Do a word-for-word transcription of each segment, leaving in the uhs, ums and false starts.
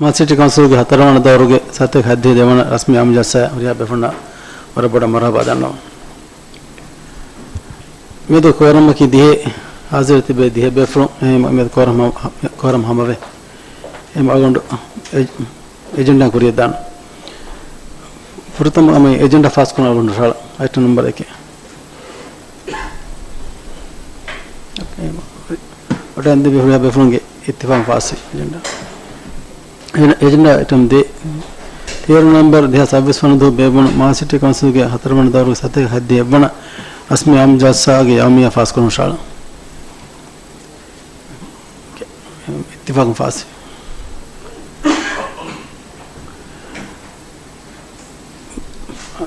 މާލެ ސިޓީ ކައުންސިލްގެ ހަތަރުވަނަ ދައުރުގެ ސަތޭކަ ހަތްދިހަ ދެވަނަ ރަސްމީ އާއްމު ޖަލްސާއަށް ހުރިހާ ބޭފުޅުންނަށް ވަރަށް ބޮޑަށް މަރުހަބާ ދަންނަވަން. މިއަދު ކޯރަމަކީ ދިހަ، ހާޒިރު ތިބޭ ދިހަ ބޭފުޅުން، އެހެން މިއަދު ކޯރަމް ހަމަ-، ކޯރަމް ހަމަވޭ. އެހެން އަޅުގަނޑު އެ-، އެޖެންޑާ ކުރިއަށް ދާން. ފުރަތަމަ މި އެޖެންޑާ ފާސް ކުރަން އަޅުގަނޑު އައިޓަމް ނަމްބަރު އެކެއް. އޮޓަން ދިބި ހުރިހާ ބޭފުޅުންގެ އިއްތިފާގުން ފާސްވި އެޖެންޑާ. އެ-، އެޖެންޑާ އައިޓަމް ދޭއް. ތޭރަ ނަވަމްބަރު ދެހާސް ސައްބީސް ވަނަ ދުވަހު ބޭއްވުނު މާލެ ސިޓީ ކައުންސިލްގެ ހަތަރުވަނަ ދައުރުގެ ސަތޭކަ ހަތްދިހަ އެއްވަނަ ރަސްމީ އާއްމު ޖަލްސާގެ ޔައުމިއްޔާ ފާސްކުރުން ހުށަހަޅަން. އިއްތިފާގުން ފާސްވި.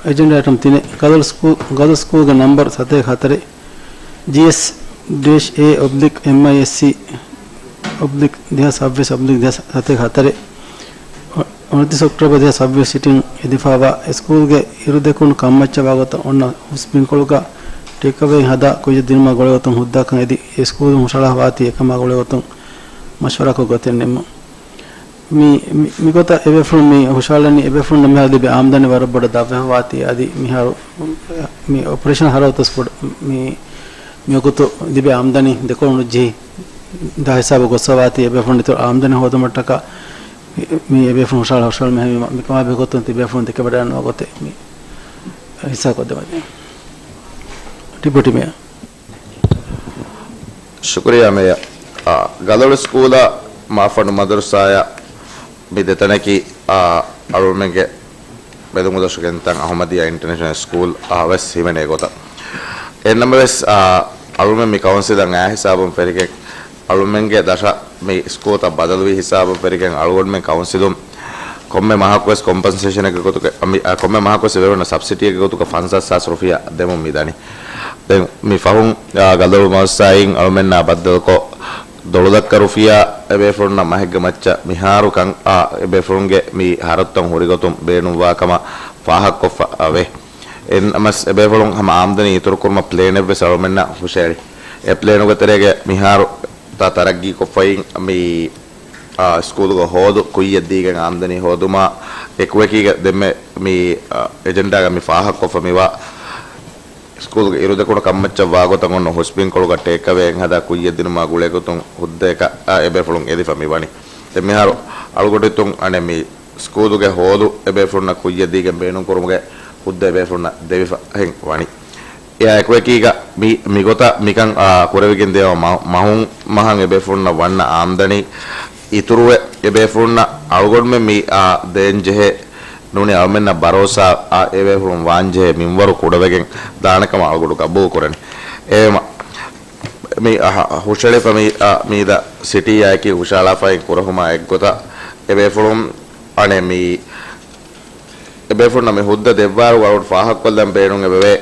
އެޖެންޑާ އައިޓަމް ތިނެއް، ގަދަލު ސްކޫލް، ގަދަލު ސްކޫލްގެ ނަމްބަރު ސަތޭކަ ހަތަރެއް، ޖީއެސް ޑޭޝް އޭ އޮބްލިކް އެމްއައިއެސްސީ އޮބްލިކް ދެހާސް ސައްބީސް އޮބްލިކް ދެހާސް ސަތޭކަ ހަތަރެއް، އޮނަތިރީސް އޮކްޓޯބަރު ދެހާސް ސައްބީސް ސިޓިން އެދިފައިވާ އެ ސްކޫލްގެ އިރުދެކުނު ކަންމައްޗަށް ވާގޮތަށް އޮންނަ ހުސް ބިންކޮޅުގަ ޓޭކްއަވޭ ހަދާ ކުއްޔަށް ދިނުމާ ގުޅޭގޮތުން ހުއްދައަކަށް އެދި އެ ސްކޫލުން ހުށަހަޅާފައިވާތީ އެކަމާ ގުޅޭގޮތުން މަޝްވަރާކޮށް ގޮތެއް ނިންމުން. މި، މި، މިގޮތަށް އެބޭފުޅުން މި ހުށަހަޅަނީ، އެބޭފުޅުންނަށް މިހާރު ލިބި އާމްދަނީ ވަރަށް ބޮޑަށް ދަށްވެފަވާތީ، އަދި މިހާރު މި އޮޕަރޭޝަން ހަރަހުތަސް ބޮޑު، މި، މިވަގުތު ލިބޭ އާމްދަނީ ދެކޮޅު ނުޖެހި ދާ ހިސާބަށް ގޮސްފަވާތީ، އެބޭފުޅުން އިތުރު އާމްދަނީ ހޯދުމަށްޓަކާ މި، މި އެބޭފުޅުން ހުށަހަޅާ ހުށަހެޅުމެއް ހެންވީމަ، މިކަމާ ބެހޭގޮތުން ތިބޭފުޅުން ދެކެވަޑައިގަންނަވާ ގޮތެއް މި ހިއްސާ ކޮށްދެމުން. ޑެޕިއުޓީ މޭޔަރ. ޝުކުރިއްޔާ މޭޔަރ. އާ، ގަލޮޅު ސްކޫލާ މާފަނޑު މަދަރުސާއާ މި ދެތަނަކީ، އާ، އަޅުގަނޑުމެންގެ ބެލުމުދޮށުގެ ގެންތަން އަހުމަދިއްޔާ އިންޓަރނޭޝަނަލް ސްކޫލް، އާ، ވެސް ހިމެނޭ ގޮތަށް. އެހެންނަމަވެސް، އާ، އަޅުގަނޑުމެން މި ކައުންސިލަށް އައި ހިސާބުން ފެށިގެން އަޅުގަނޑުމެންގެ ދަށަށް މި ސްކޫލްތައް ބަދަލުވި ހިސާބުން ފެށިގެން އަޅުގަނޑުމެން ކައުންސިލުން ކޮންމެ މަހަކުވެސް ކޮމްޕަންސޭޝަނެއްގެ ގޮތުގަ، މި، އާ، ކޮންމެ މަހަކުވެސް އެބޭފުޅުންނަށް ސަބްސިޑީއެއްގެ ގޮތުގަ ފަންސާސް ހާސް ރުފިޔާ ދެމުން މި ދަނީ. ދެން މި ފަހުން، އާ، ގަލޮޅު މަދަރުސާއިން އަޅުމެންނާ ބައްދަލުކޮށް، ދޮޅުލައްކަ ރުފިޔާ އެބޭފުޅުންނަށް މަހެއްގެ މައްޗަށް މިހާރު ކަން، އާ، އެބޭފުޅުންގެ މި ހަރަދުތައް ހުރިގޮތުން ބޭނުންވާ ކަމަށް ފާހަގަކޮށްފަ އަވޭ. އެން އެމް އެސް އެބޭފުޅުން ހަމަ އާމްދަނީ އިތުރުކުރުމަށް ޕްލޭނެއްވެސް އަޅުމެންނަށް ހުށަހެޅި. އެ ޕްލޭނުގެ ތެރޭގަ މިހާރު ތަ-، ތަރައްގީކޮށްފައި މި، އާ، ސްކޫލުގެ ހޯދު ކުއްޔަށް ދީގެން އާމްދަނީ ހޯދުމާ އެކުއެކީގަ ދެންމެ މި، އާ، އެޖެންޑާގަ މި ފާހަގަކޮށްފަ މިވާ ސްކޫލުގެ އިރުދެކުނު ކަންމައްޗަށް ވާގޮތަށް އޮންނަ ހުސްބިންކޮޅުގަ ޓޭކްއަވޭއެއް ހަދާ ކުއްޔަށް ދިނުމާ ގުޅޭގޮތުން ހުއްދައަކަށް އާ އެބޭފުޅުން އެދިފަ މިވަނީ. ދެން މިހާރު އަޅުގަޑިތުން އަނެއް މި ސްކޫލުގެ ހޯދު އެބޭފުޅުންނަށް ކުއްޔަށް ދީގެން ބޭނުންކުރުމުގެ ހުއްދަ އެބޭފުޅުންނަށް ދެވިފަ ހެން ވަނީ. އެއާ އެކުއެކީގަ މި، މިގޮތަށް މިކަން، އާ، ކުރެވިގެން ދިޔަ މަ-، މަހުން މަހަށް އެބޭފުޅުންނަށް ވަންނަ އާމްދަނީ އިތުރުވެ، އެބޭފުޅުންނަށް އަޅުގަނޑުމެން މި، އާ، ދޭންޖެހޭ ނޫނީ އަޅުމެންނަށް ބަރޯސާ، އާ، އެބޭފުޅުން ވާންޖެހޭ މިންވަރު ކުޑަވެގެން ދާނެކަމަށް އަޅުގަޑު ގަބޫލުކުރަނީ. އެހެންވީމަ، މި، އާ، ހުށަހެޅިފަ މި، އާ، މީދަ ސިޓީއާއެކީ ހުށަހަޅާފައި ކުރެހުމާ އެއްގޮތަށް އެބޭފުޅުން އަނެއް މި އެބޭފުޅުންނަށް މި ހުއްދަ ދެއްވާއިރު އަޅުގަޑު ފާހަގަކޮށްލަން ބޭނުން އެބަވޭ.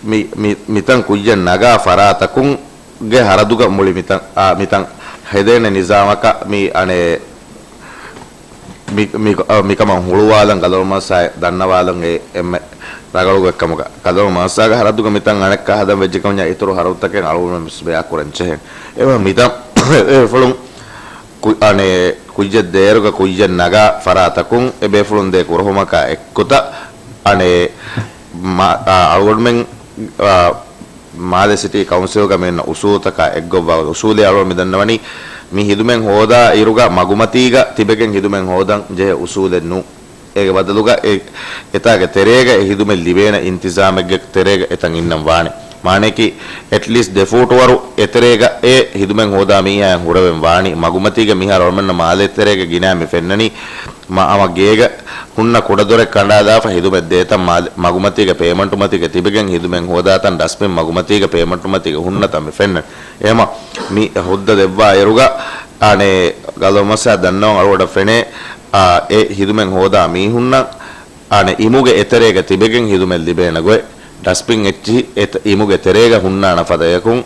މި، މި، މިތަން ކުއްޔަށް ނަގާ ފަރާތަކުން ގެ ހަރަދުގަ މުޅި މިތަން، އާ، މިތަން ހެދޭނެ ނިޒާމަކަށް މި އަނެއް މި، މި، އާ، މިކަމަށް ހުޅުވާލަން ގަލޮޅު މަދަރުސާއެއް ދަންނަވާލަން އެ އެންމެ ރަނގަޅު ގޮތްކަމުގަ. ގަލޮޅު މަދަރުސާގެ ހަރަދުގަ މިތަން އަނެއްކާ ހަދަން ވެއްޖެ ކަމަށް އިތުރު ހަރަދުތަކެއް އަޅުގަނޑުމެން ވެސް ބަޔާ ކުރަން ޖެހޭ. އެވަ މިތަން އެ ފުޅުން ކު-، އަނެއް ކުއްޔަށް ދޭއިރުގަ ކުއްޔަށް ނަގާ ފަރާތަކުން އެބޭފުޅުން ދޭ ކުރެހުމަކާ އެއްގޮތަށް އަނެއް މާ-، އާ، އަޅުގަނޑުމެން، އާ، މާލެ ސިޓީ ކައުންސިލްގަ މި އޮންނަ އުސޫލުތަކާ އެއްގޮތްވާ އުސޫލެއް އަޅުގަނޑު މި ދަންނަވަނީ މި ހިދުމަތް ހޯދާ އިރުގަ މަގުމަތީގަ ތިބެގެން ހިދުމަތް ހޯދަން ޖެހޭ އުސޫލެއް ނޫން. އޭގެ ބަދަލުގަ އެ، އެތާގެ ތެރޭގަ އެ ހިދުމަތް ލިބޭނެ އިންތިޒާމެއްގެ ތެރޭގަ އެތަން އިންނަން ވާނެ. މާނަޔަކީ، އެޓްލީސްޓް ދެ ފޫޓުވަރު އެތެރޭގަ އެ ހިދުމަތް ހޯދާ މީހާއަށް ހުރެވެން ވާނީ. މަގުމަތީގަ މިހާރު އަޅުމެންނަށް މާލޭ ތެރޭގަ ގިނަ މި ފެންނަނީ، މަ-، ހަމަ ގޭގަ ހުންނަ ކުޑަދޮރެއް ކަނޑާލާފަ ހިދުމަތް ދޭތަން މާލެ-، މަގުމަތީގަ ޕޭމަންޓު މަތީގަ ތިބެގެން ހިދުމަތް ހޯދާތަން ޑަސްބިން މަގުމަތީގަ ޕޭމަންޓު މަތީގަ ހުންނަތަން މި ފެންނަނީ. އެހެމަ މި ހުއްދަ ދެއްވާ އިރުގަ އަނެއް ގަލޮޅު މަދަރުސާ ދަންނަވަން އަޅުގަޑަށް ފެނޭ، އާ، އެ ހިދުމަތް ހޯދާ މީހުންނަށް އަނެއް އިމުގެ އެތެރޭގަ ތިބެގެން ހިދުމަތް ލިބޭނެ ގޮތް، ޑަސްބިން އެއްޗިހި އެތަ-، އިމުގެ ތެރޭގަ ހުންނާނެ ފަދަޔަކުން،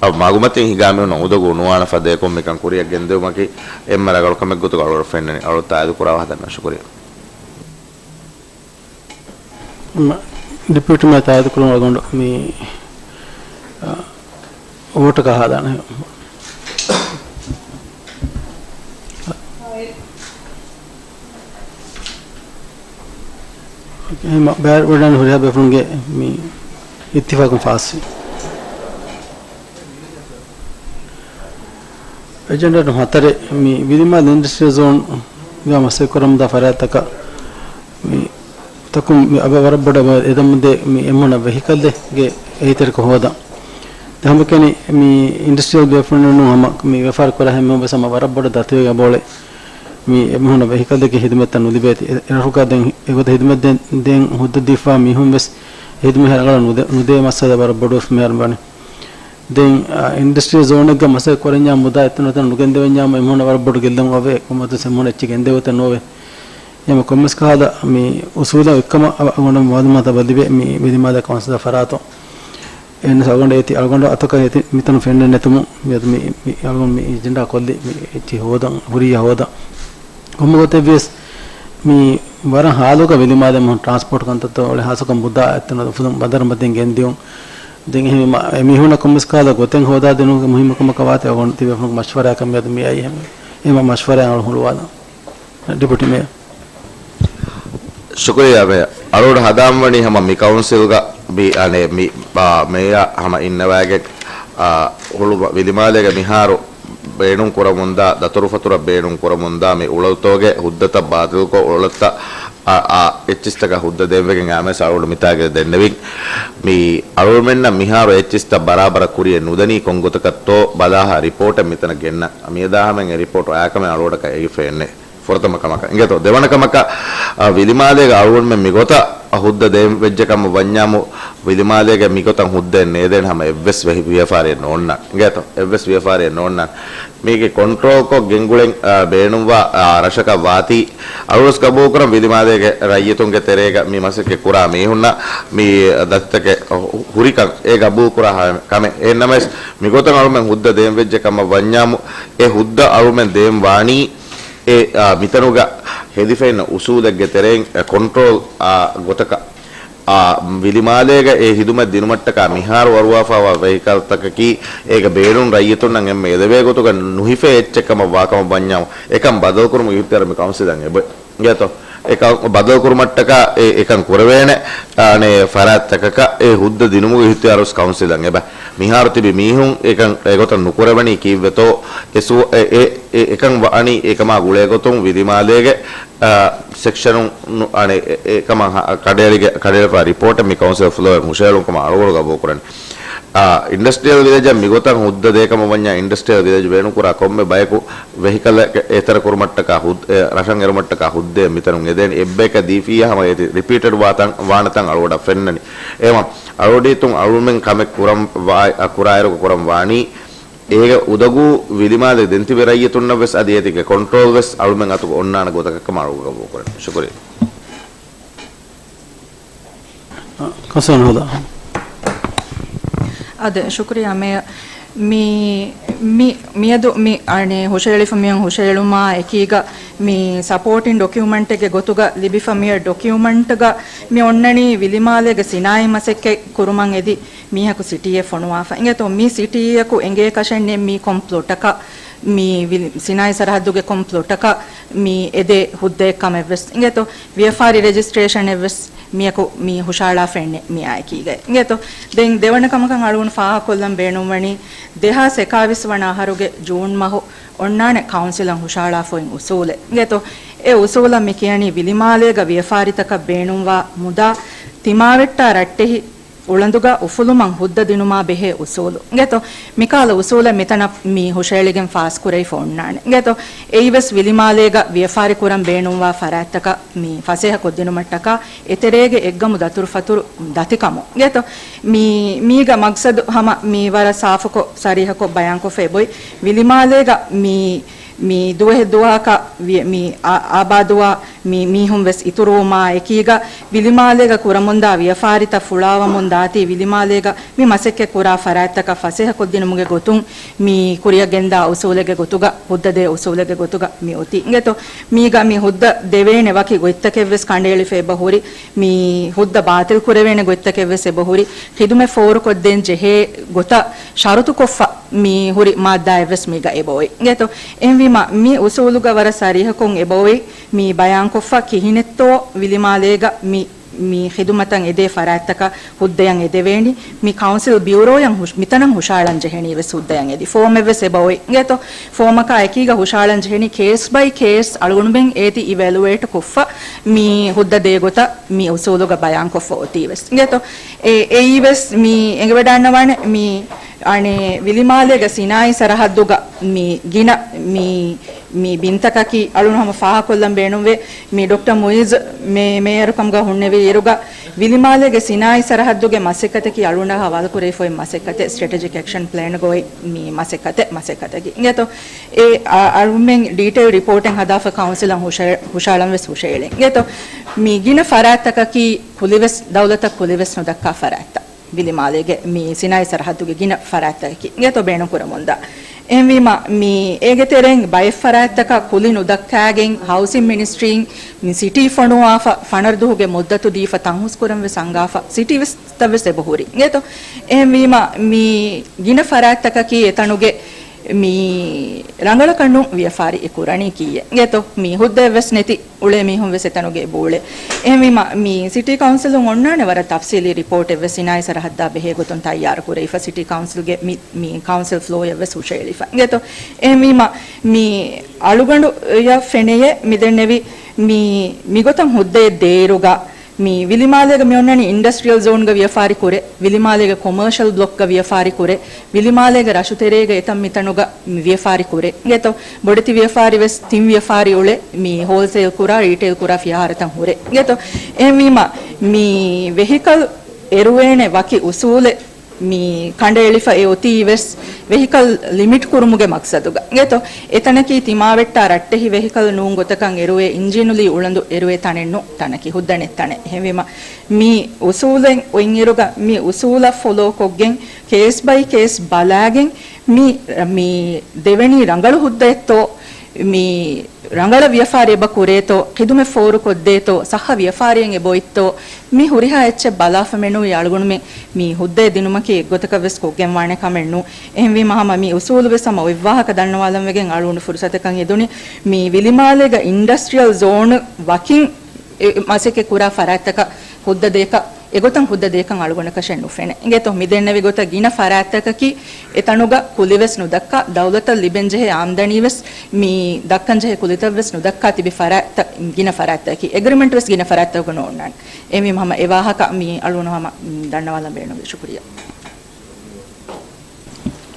އަ، މަގުމަތިން ހިނގާ މީހުންނަށް އުނދަގޫ ނުވާނެ ފަދަޔަކުން މިކަން ކުރިއަށް ގެންދެވުމަކީ އެންމެ ރަނގަޅު ކަމެއް ގޮތުގަ އަޅުގަޑު ފެންނަނީ. އަޅު ތާއީދު ކުރާ ހަދަން ޝުކުރިއްޔާ. ޑެޕިއުޓީ މޭޔަރ ތާއީދު ކުރުމަށް އަޅުގަނޑު މި، އަ، ވޯޓަކަށް ހަދާނެ. އެހެން ބައިވެރިވަޑައިގެން ހުރިހާ ބޭފުޅުންގެ މި އިއްތިފާޤުން ފާސްވި. އެޖެންޑާ ހަތަރެއް، މި ވިލިމާލެ އިންޑަސްޓްރިއަލް ޒޯންގަ މަސައްކަތް ކުރަމުންދާ ފަރާތްތަކަށް މި ތަކުން މި އަބަ ވަރަށް ބޮޑަށް އެދަމުންދޭ މި އެންމެ ހުންނަ ވެހިކަލެއްގެ އެހީތެރިކޮށް ހޯދަން. ދެން ހަމަކަނި މި އިންޑަސްޓްރިއަލް ބޭފުޅުންނު ހަމަ މި ވިޔަފާރި ކުރާ ހަމަ ވެސް ހަމަ ވަރަށް ބޮޑަށް ދަތިވެގެން އަބައުޅޭ މި އެންމެ ހުންނަ ވެހިކަލެއްގެ ހިދުމަތްތައް ނުލިބޭތީ. އެ-، އެރަށުގަ ދެން އެގޮތަށް ހިދުމަތް ދޭން، ދޭން ހުއްދަ ދީފާ މީހުން ވެސް އެ ހިދުމަތް ހަރަގަޅަށް ނުދޭ، ނުދޭ މައްސަލަ ވަރަށް ބޮޑުވެފަ މިހާރު ވަނީ. ދެން، އާ، އިންޑަސްޓްރިއަލް ޒޯނެއްގަ މަސައްކަތް ކުރަންޏާ މުދާ އެތަން އެތަން ނުގެންދެވެންޏާމު އެންމެ ހުންނަ ވަރަށް ބޮޑު ގެއްލުން އޮވޭ، ކޮންމެ އެއްޗެއް ގެންދެވޭތަން ނޯވޭ. އެހެން ކޮންމެސް ކަހަލަ މި އުސޫލަށް އެއްކަމަށް އަ-، އަޅުގަނޑު މައުލޫމާތު ލިބޭ މި ވިލިމާލެ ކައުންސިލާ ފަރާތުން. އެހެން އަޅުގަނޑު އޭތި އަޅުގަނޑު އަތަކަށް އޭތި މިތަނު ފެންނަން ނެތުމުން މި އަދު މި، މި އަޅުގަނޑު މި އެޖެންޑާ ކޮށްލި މި އެއްޗެއް ހޯދަން، ހުރިއްޔާ ހޯދަން. ކޮންމެ ގޮތެއް ވިޔަސް މި ވަރަށް ހާލުގަ ވިލިމާލެ މީހުން ޓްރާންސްޕޯޓް ކަންތައްތައް އުޅޭ ހާއްސަކޮށް މުދާ އެތަނަށް އުފުލުން ބަނދަރު މަތިން ގެންދިއުން. ދެން އެހެންވީމަ އެ މީހުންނަށް ކޮންމެސް ކަހަލަ ގޮތެއް ހޯދާދިނުމުގެ މުހިއްމުކަމަކަށް ވާތީ އަޅުގަނޑު ތިބޭފުޅުންގެ މަޝްވަރާއަކަށް މިއަދު މި އައީ ހަމަ. އެ މަ-، މަޝްވަރާ އަޅު ހުޅުވާލަން. ޑެޕިއުޓީ މޭޔަރ. ޝުކުރިއްޔާ މޭޔަރ. އަޅުގަނޑު ހަދާން ވަނީ ހަމަ މި ކައުންސިލްގަ މި އަނެއް މި، އާ، މޭޔަރ ހަމަ އިންނަވައިގެން، އާ، ހުޅު ވިލިމާލޭގެ މިހާރު ބޭނުން ކުރަމުންދާ، ދަތުރުފަތުރަށް ބޭނުން ކުރަމުންދާ މި އުޅަނދުތަކުގެ ހުއްދަތައް ބާތިލްކޮށް އުޅަނދުތައް، އާ، އާ، އެއްޗިސްތަކަށް ހުއްދަ ދޭންވެގެން އާމޭސް އަޅުގަނޑު މިތާގައި ދެންނެވިން. މި އަޅުގަނޑުމެންނަށް މިހާރު އެއްޗިސްތައް ބަރާބަރަށް ކުރިޔަށް ނުދަނީ ކޮން ގޮތަކަށްތޯ ބަލާހާ ރިޕޯޓެއް މިތަނަށް ގެންނަން. މިއަދާ ހަމައިން އެ ރިޕޯޓް އައިކަމެއް އަޅުގަނޑަކަށް އެނގިފައެއްނެއް. ފުރަތަމަ ކަމަކަށް. އިނގޭތޯ، ދެވަނަ ކަމަކަށް، އަ، ވިލިމާލޭގަ އަޅުގަނޑުމެން މިގޮތަށް ހުއްދަ ދޭން ވެއްޖެ ކަމަށް ވަންޏާމު، ވިލިމާލޭގެ މިގޮތަށް ހުއްދައެއް ނޭދޭނެ ހަމަ އެއްވެސް ވެހި-، ވިޔަފާރިއެއް ނޯންނާނެ. އިނގޭތޯ، އެއްވެސް ވިޔަފާރިއެއް ނޯންނާނެ. މީގެ ކޮންޓްރޯލްކޮށް ގެންގުޅެން، އަ، ބޭނުންވާ، އަ، ރަށަކަށް ވާތީ، އަޅުވެސް ގަބޫލުކުރަން ވިލިމާލޭގެ ރައްޔިތުންގެ ތެރޭގަ މި މަސައްކަތް ކުރާ މީހުންނަށް މި ދަތިތަކެއް ހު-، ހުރިކަން އެ ގަބޫލުކުރާ ހަ-، ކަމެއް. އެހެންނަމަވެސް، މިގޮތަށް އަޅުމެން ހުއްދަ ދޭން ވެއްޖެ ކަމަށް ވަންޏާމު، އެ ހުއްދަ އަޅުމެން ދޭން ވާނީ، އެ، އާ، މިތަނުގަ ހެދިފައިންނަ އުސޫލެއްގެ ތެރެއިން، އެ، ކޮންޓްރޯލް، އާ، ގޮތަކަށް، އާ، ވިލިމާލޭގަ އެ ހިދުމަތް ދިނުމަށްޓަކާ މިހާރު ވަރުވާފާވާ ވެހިކަލްތަކަކީ، އޭގަ ބޭނުން ރައްޔިތުންނަށް އެންމެ އެދެވޭ ގޮތުގަ ނުހިފޭ އެއްޗެއް ކަމަށް ވާކަމަށް ވަންޏާ، އެކަން ބަދަލުކުރުމުގެ އިހްތިޔާރު މި ކައުންސިލަށް އެބަ އިނގޭތޯ، އެކަން ބަދަލުކުރުމަށްޓަކާ އެ، އެކަން ކުރެވޭނެ، އާނެ، ފަރާތްތަކަކަށް އެ ހުއްދަ ދިނުމުގެ އިހްތިޔާރު ވެސް ކައުންސިލަށް އެބަ. މިހާރު ތިބި މީހުން އެކަން އެގޮތަށް ނުކުރެވެނީ ކީއްވެތޯ، އެ ސު-، އެ، އެ، އެ، އެކަން ވަނީ އެކަމާ ގުޅޭގޮތުން ވިލިމާލޭގެ، އާ، ސެކްޝަނުން ނު-، އާނެ، އެ، އެ، އެކަމަށް ހަ-، ކަޑައެޅިގެ-، ކަޑައެޅިފާ ރިޕޯޓެއް މި ކައުންސިލަށް ފުލޯއެއް ހުށައެޅުން ކަމަށް އަޅުގަނޑު ގަބޫލުކުރަނީ. އާ، އިންޑަސްޓްރިއަލް ވިލެޖަށް މިގޮތަށް ހުއްދަ ދޭކަމަށް ވަންޏާ، އިންޑަސްޓްރިއަލް ވިލެޖް ބޭނުންކުރާ ކޮންމެ ބަޔަކު ވެހިކަލެއް އެތެރެކުރުމަށްޓަކާ ހުއް-، އެ، ރަށަށް އެރުމަށްޓަކާ ހުއްދައެއް މިތަނުން އެދޭނެ. އެއްބަޔަކަށް ދީފިއްޔާ ހަމަ އޭތި ރިޕީޓެޑް ވާތަން، ވާނެތަން އަޅުގަޑަށް ފެންނަނީ. އެމަ އަޅުގަޑީތުން އަޅުމެން ކަމެއް ކުރަން ވާ-، އަ، ކުރާއިރު ކުރަން ވާނީ، އޭގެ އުދަގޫ ވިލިމާލެ ދެންތިބި ރައްޔިތުންނަށް ވެސް އަދި އޭތިގެ ކޮންޓްރޯލް ވެސް އަޅުމެން އަތުގަ އޮންނާނެ ގޮތަކަށް ކަމަށް އަޅުގަޑު ގަބޫލުކުރަނީ. ޝުކުރިއްޔާ. ކައުންސިލަރ ހުދާ. އާދެ، ޝުކުރިއްޔާ މޭޔަރ. މި، މި، މިއަދު މި އަނެއް ހުށަހެޅިފަ މިއޮން ހުށަހެޅުމާ އެކީގަ މި ސަޕޯޓިން ޑޮކިއުމަންޓެއްގެ ގޮތުގަ ލިބިފަ މިއޮތް ޑޮކިއުމަންޓްގަ މި އޮންނަނީ ވިލިމާލޭގެ ސިނާއީ މަސައްކަތް ކުރުމަށް އެދި މީހަކު ސިޓީއެއް ފޮނުވާފަ. އިނގޭތޯ މި ސިޓީއަކު އެނގޭ ކަށެއް ނެތް މީ ކޮން ޕްލޮޓަކަށް މި ވިލި-، ސިނާއީ ސަރަހައްދުގެ ކޮން ޕްލޮޓަކަށް މި އެދޭ ހުއްދައެއް ކަމެއްވެސް. އިނގޭތޯ ވިޔަފާރި ރެޖިސްޓްރޭޝަނެއްވެސް މިޔަކު މި ހުށަހަޅާފައެއްނެއް މިއާއެކީގައި. އިނގޭތޯ ދެން ދެވަނަ ކަމަކަށް އަޅުގަނޑު ފާހަގަކޮށްލަން ބޭނުންވަނީ، ދެހާސް އެކާވީސް ވަނަ އަހަރުގެ ޖޫން މަހު އޮންނާނެ ކައުންސިލަށް ހުށަހަޅާފައި އުސޫލެއް. އިނގޭތޯ އެ އުސޫލަށް މި ކިޔަނީ ވިލިމާލޭގަ ވިޔަފާރިތަކަށް ބޭނުންވާ މުދާ ތިމާވެއްޓާ ރައްޓެހި އުޅަނދުގަ އުފުލުމަށް ހުއްދަ ދިނުމާ ބެހޭ އުސޫލު. އިނގޭތޯ މިކަހަލަ އުސޫލެއް މިތަނަށް މި ހުށައެޅިގެން ފާސްކުރެވިފަ އޮންނާނެ. އިނގޭތޯ އެއީވެސް ވިލިމާލޭގަ ވިޔަފާރި ކުރަން ބޭނުންވާ ފަރާތްތަކަށް މި ފަސޭހަ ކޮށްދިނުމަށްޓަކާ އެތެރޭގެ އެއްގަމު ދަތުރުފަތުރު ދަތިކަމު. އިނގޭތޯ މި، މީގަ މަގްސަދު ހަމަ މި ވަރަށް ސާފުކޮށް ސަރީހަކޮށް ބަޔާންކޮށްފަ އެބޮތް. ވިލިމާލޭގަ މި، މި ދުވަހެއް ދުވަހަކަށް ވި-، މި އާ-، އާބާދުވާ މި މީހުން ވެސް އިތުރުވުމާ އެކީގަ، ވިލިމާލޭގަ ކުރަމުންދާ ވިޔަފާރިތައް ފުޅާވަމުން ދާތީ، ވިލިމާލޭގަ މި މަސައްކަތް ކުރާ ފަރާތްތަކަށް ފަސޭހަ ކޮށްދިނުމުގެ ގޮތުން، މި ކުރިއަށް ގެންދާ އުސޫލެއްގެ ގޮތުގަ، ހުއްދަ ދޭ އުސޫލެއްގެ ގޮތުގަ މި އޮތީ. އިނގޭތޯ މީގަ މި ހުއްދަ ދެވޭނެ ވަކި ގޮތްތަކެއް ވެސް ކަނޑައެޅިފަ އެބަ ހުރި، މި ހުއްދަ ބާތިލް ކުރެވޭނެ ގޮތްތަކެއް ވެސް އެބަ ހުރި، ޚިދުމަތް ފޯރުކޮށްދޭން ޖެހޭ ގޮތަށް ޝަރުތުކޮށްފަ މި ހުރި މާއްދާއެއް ވެސް މީގަ އެބައޮތް. އިނގޭތޯ އެހެންވީމަ، މި އުސޫލުގަ ވަރަށް ސަރީހަކޮށް އެބައޮތް މި ބަޔާންކޮށްފަ ކިހިނެއްތޯ ވިލިމާލޭގަ މި މި ޚިދުމަތަށް އެދޭ ފަރާތްތަކަށް ހުއްދަޔަށް އެދެވޭނީ. މި ކައުންސިލް ބިއުރޯޔަށް ހުށް-، މިތަނަށް ހުށައަޅަން ޖެހެނީ ވެސް ހުއްދަޔަށް އެދި ފޯމެއް ވެސް އެބަ އޮތް. އިނގޭތޯ؟ ފޯމަކާ އެކީގަ ހުށައަޅަން ޖެހެނީ ކޭސް ބައި ކޭސް އަޅުގަނޑުމެން އޭތި އިވެލުއޭޓް ކޮށްފަ މި ހުއްދަ ދޭ ގޮތަށް މި އުސޫލުގަ ބަޔާންކޮށްފަ އޮތީ ވެސް. އިނގޭތޯ؟ އެ-، އެއީ ވެސް މި އެނގިވަޑާންނަވާނެ މި އަނެއް ވިލިމާލޭގެ ސިނާއީ ސަރަހައްދުގަ މި ގިނަ މި، މި ބިންތަކަކީ އަޅުން ހަމަ ފާހަގަކޮށްލަން ބޭނުންވޭ. މި ޑޮކްޓަރ މުއިޒް މޭ-، މޭޔަރުކަމުގަ ހުންނެވި އިރުގަ ވިލިމާލޭގެ ސިނާއީ ސަރަހައްދުގެ މަސައްކަތަކީ އަޅުންނާ ހަވާލުކުރެވިފައި މަސައްކަތެއް، ސްޓްރެޓެޖިކް އެކްޝަން ޕްލޭންގަ އޮތް މި މަސައްކަތެއް، މަސައްކަތަކީ. އިނގޭތޯ؟ އެ އަ-، އަޅުމެން ޑީޓެއިލް ރިޕޯޓެއް ހަދާފަ ކައުންސިލަށް ހުށަ-، ހުށައަޅަން ވެސް ހުށައެޅިން. އިނގޭތޯ؟ މި ގިނަ ފަރާތްތަކަކީ ކުލިވެސް، ދައުލަތަށް ކުލިވެސް ނުދައްކާ ފަރާތްތައް. ވިލިމާލޭގެ މި ސިނާއީ ސަރަހައްދުގެ ގިނަ ފަރާތްތަކަކީ އިނގޭތޯ ބޭނުންކުރަމުންދާ. އެހެންވީމަ، މި އޭގެ ތެރެއިން ބައެއް ފަރާތްތަކަށް ކުލި ނުދައްކާގެން ހައުސިން މިނިސްޓްރީން މި ސިޓީ ފޮނުވާފަ ފަނަރަ ދުވަހުގެ މުއްދަތު ދީފަ ތަންހުސްކުރަން ވެސް އަންގާފަ ސިޓީ ވެސް ތައް ވެސް އެބަ ހުރި. އިނގޭތޯ؟ އެހެންވީމަ، މި ގިނަ ފަރާތްތަކަކީ އެތަނުގެ މި ރަނގަޅަކަށް ނޫން ވިޔަފާރި އެ ކުރަނީ ކީއެއް. އިނގޭތޯ؟ މި ހުއްދައެއް ވެސް ނެތި އުޅޭ މީހުން ވެސް އެތަނުގެ އެބައުޅޭ. އެހެންވީމަ، މި ސިޓީ ކައުންސިލުން އޮންނާނެ ވަރަށް ތަފްސީލީ ރިޕޯޓެއް ވެސް ސިނާއީ ސަރަހައްދާ ބެހޭ ގޮތުން ތައްޔާރު ކުރެވިފަ ސިޓީ ކައުންސިލްގެ މި، މި ކައުންސިލް ފްލޯއެއް ވެސް ހުށައެޅިފަ. އިނގޭތޯ؟ އެހެންވީމަ، މި އަޅުގަނޑު އަށް ފެނެޔޭ މިދެންނެވި މި، މިގޮތަށް ހުއްދައެއް ދޭއިރުގަ މި ވިލިމާލޭގަ މި އޮންނަނީ އިންޑަސްޓްރިއަލް ޒޯންގަ ވިޔަފާރި ކުރޭ، ވިލިމާލޭގެ ކޮމާޝަލް ބްލޮކްގަ ވިޔަފާރި ކުރޭ، ވިލިމާލޭގެ ރަށުތެރޭގަ އެތަން މިތަނުގަ މި ވިޔަފާރި ކުރޭ. އިނގޭތޯ؟ ބޮޑެތި ވިޔަފާރި ވެސް ތިން ވިޔަފާރި އުޅޭ، މި ހޯލްސޭލް ކުރާ، ރީޓެއިލް ކުރާ ފިޔަހާރަތައް ހުރޭ. އިނގޭތޯ؟ އެހެންވީމަ، މި ވެހިކަލް އެރުވޭނެ ވަކި އުސޫލެއް މި ކަނޑައެޅިފަ އެ އޮތީ ވެސް ވެހިކަލް ލިމިޓް ކުރުމުގެ މަގްސަދުގަ. އިނގޭތޯ؟ އެތަނަކީ ތިމާވެއްޓާ ރައްޓެހި ވެހިކަލް ނޫން ގޮތަކަށް އެރުވޭ އިންޖީނުލީ އުޅަނދު އެރުވޭ ތަނެއް ނޫން، ތަނަކީ ހުއްދަ ނެތް ތަނެއް. އެހެންވީމަ، މި އުސޫލެއް އޮތްއިރުގަ މި އުސޫލަށް ފޮލޯ ކޮށްގެން ކޭސް ބައި ކޭސް ބަލާގެން މި، މި ދެވެނީ ރަނގަޅު ހުއްދައެއްތޯ، މި ރަނގަޅަށް ވިޔަފާރި އެބަ ކުރޭތޯ، ޚިދުމަތް ފޯރުކޮށްދޭތޯ، ޞައްޙަ ވިޔަފާރިއެއް އެބައޮތްތޯ، މި ހުރިހާ އެއްޗެއް ބަލާފަ މެނުވީ އަޅުގަނޑުމެން މި ހުއްދައެއް ދިނުމަކީ އެއްގޮތަކަށް ވެސް ކޮށްގެންވާނެ ކަމެއް ނޫން. އެހެންވީމަ ހަމަ މި އުސޫލު ވެސް ހަމަ އޮތް ވާހަކަ ދަންނަވާލަން ވެގެން އަޅުގަނޑު ފުރުސަތަކަށް އެދުނީ މި ވިލިމާލޭގަ އިންޑަސްޓްރިއަލް ޒޯން ވަކިން އެ މަސައްކަތް ކުރާ ފަރާތްތަކަށް ހުއްދަ ދޭކަށް، އެގޮތަށް ހުއްދަ ދޭކަށް އަޅުގަނޑަކަށެއް ނުފެނޭ. އިނގޭތޯ؟ މި ދެންނެވި ގޮތަށް ގިނަ ފަރާތްތަކަކީ އެތަނުގަ ކުލި ވެސް ނުދައްކާ، ދައުލަތަށް ލިބެންޖެހޭ އާމްދަނީ ވެސް މި ދައްކަންޖެހޭ ކުލިތައް ވެސް ނުދައްކާ ތިބި ފަރާތްތައް، ގިނަ ފަރާތްތަކަކީ އެގްރިމެންޓް ވެސް ގިނަ ފަރާތްތަކުގަ ނޯންނާނެ. އެހެންވީމަ ހަމަ އެ ވާހަކަ މި އަޅުގަނޑު ހަމަ ދަންނަވާލަން ބޭނުންވި. ޝުކުރިއްޔާ.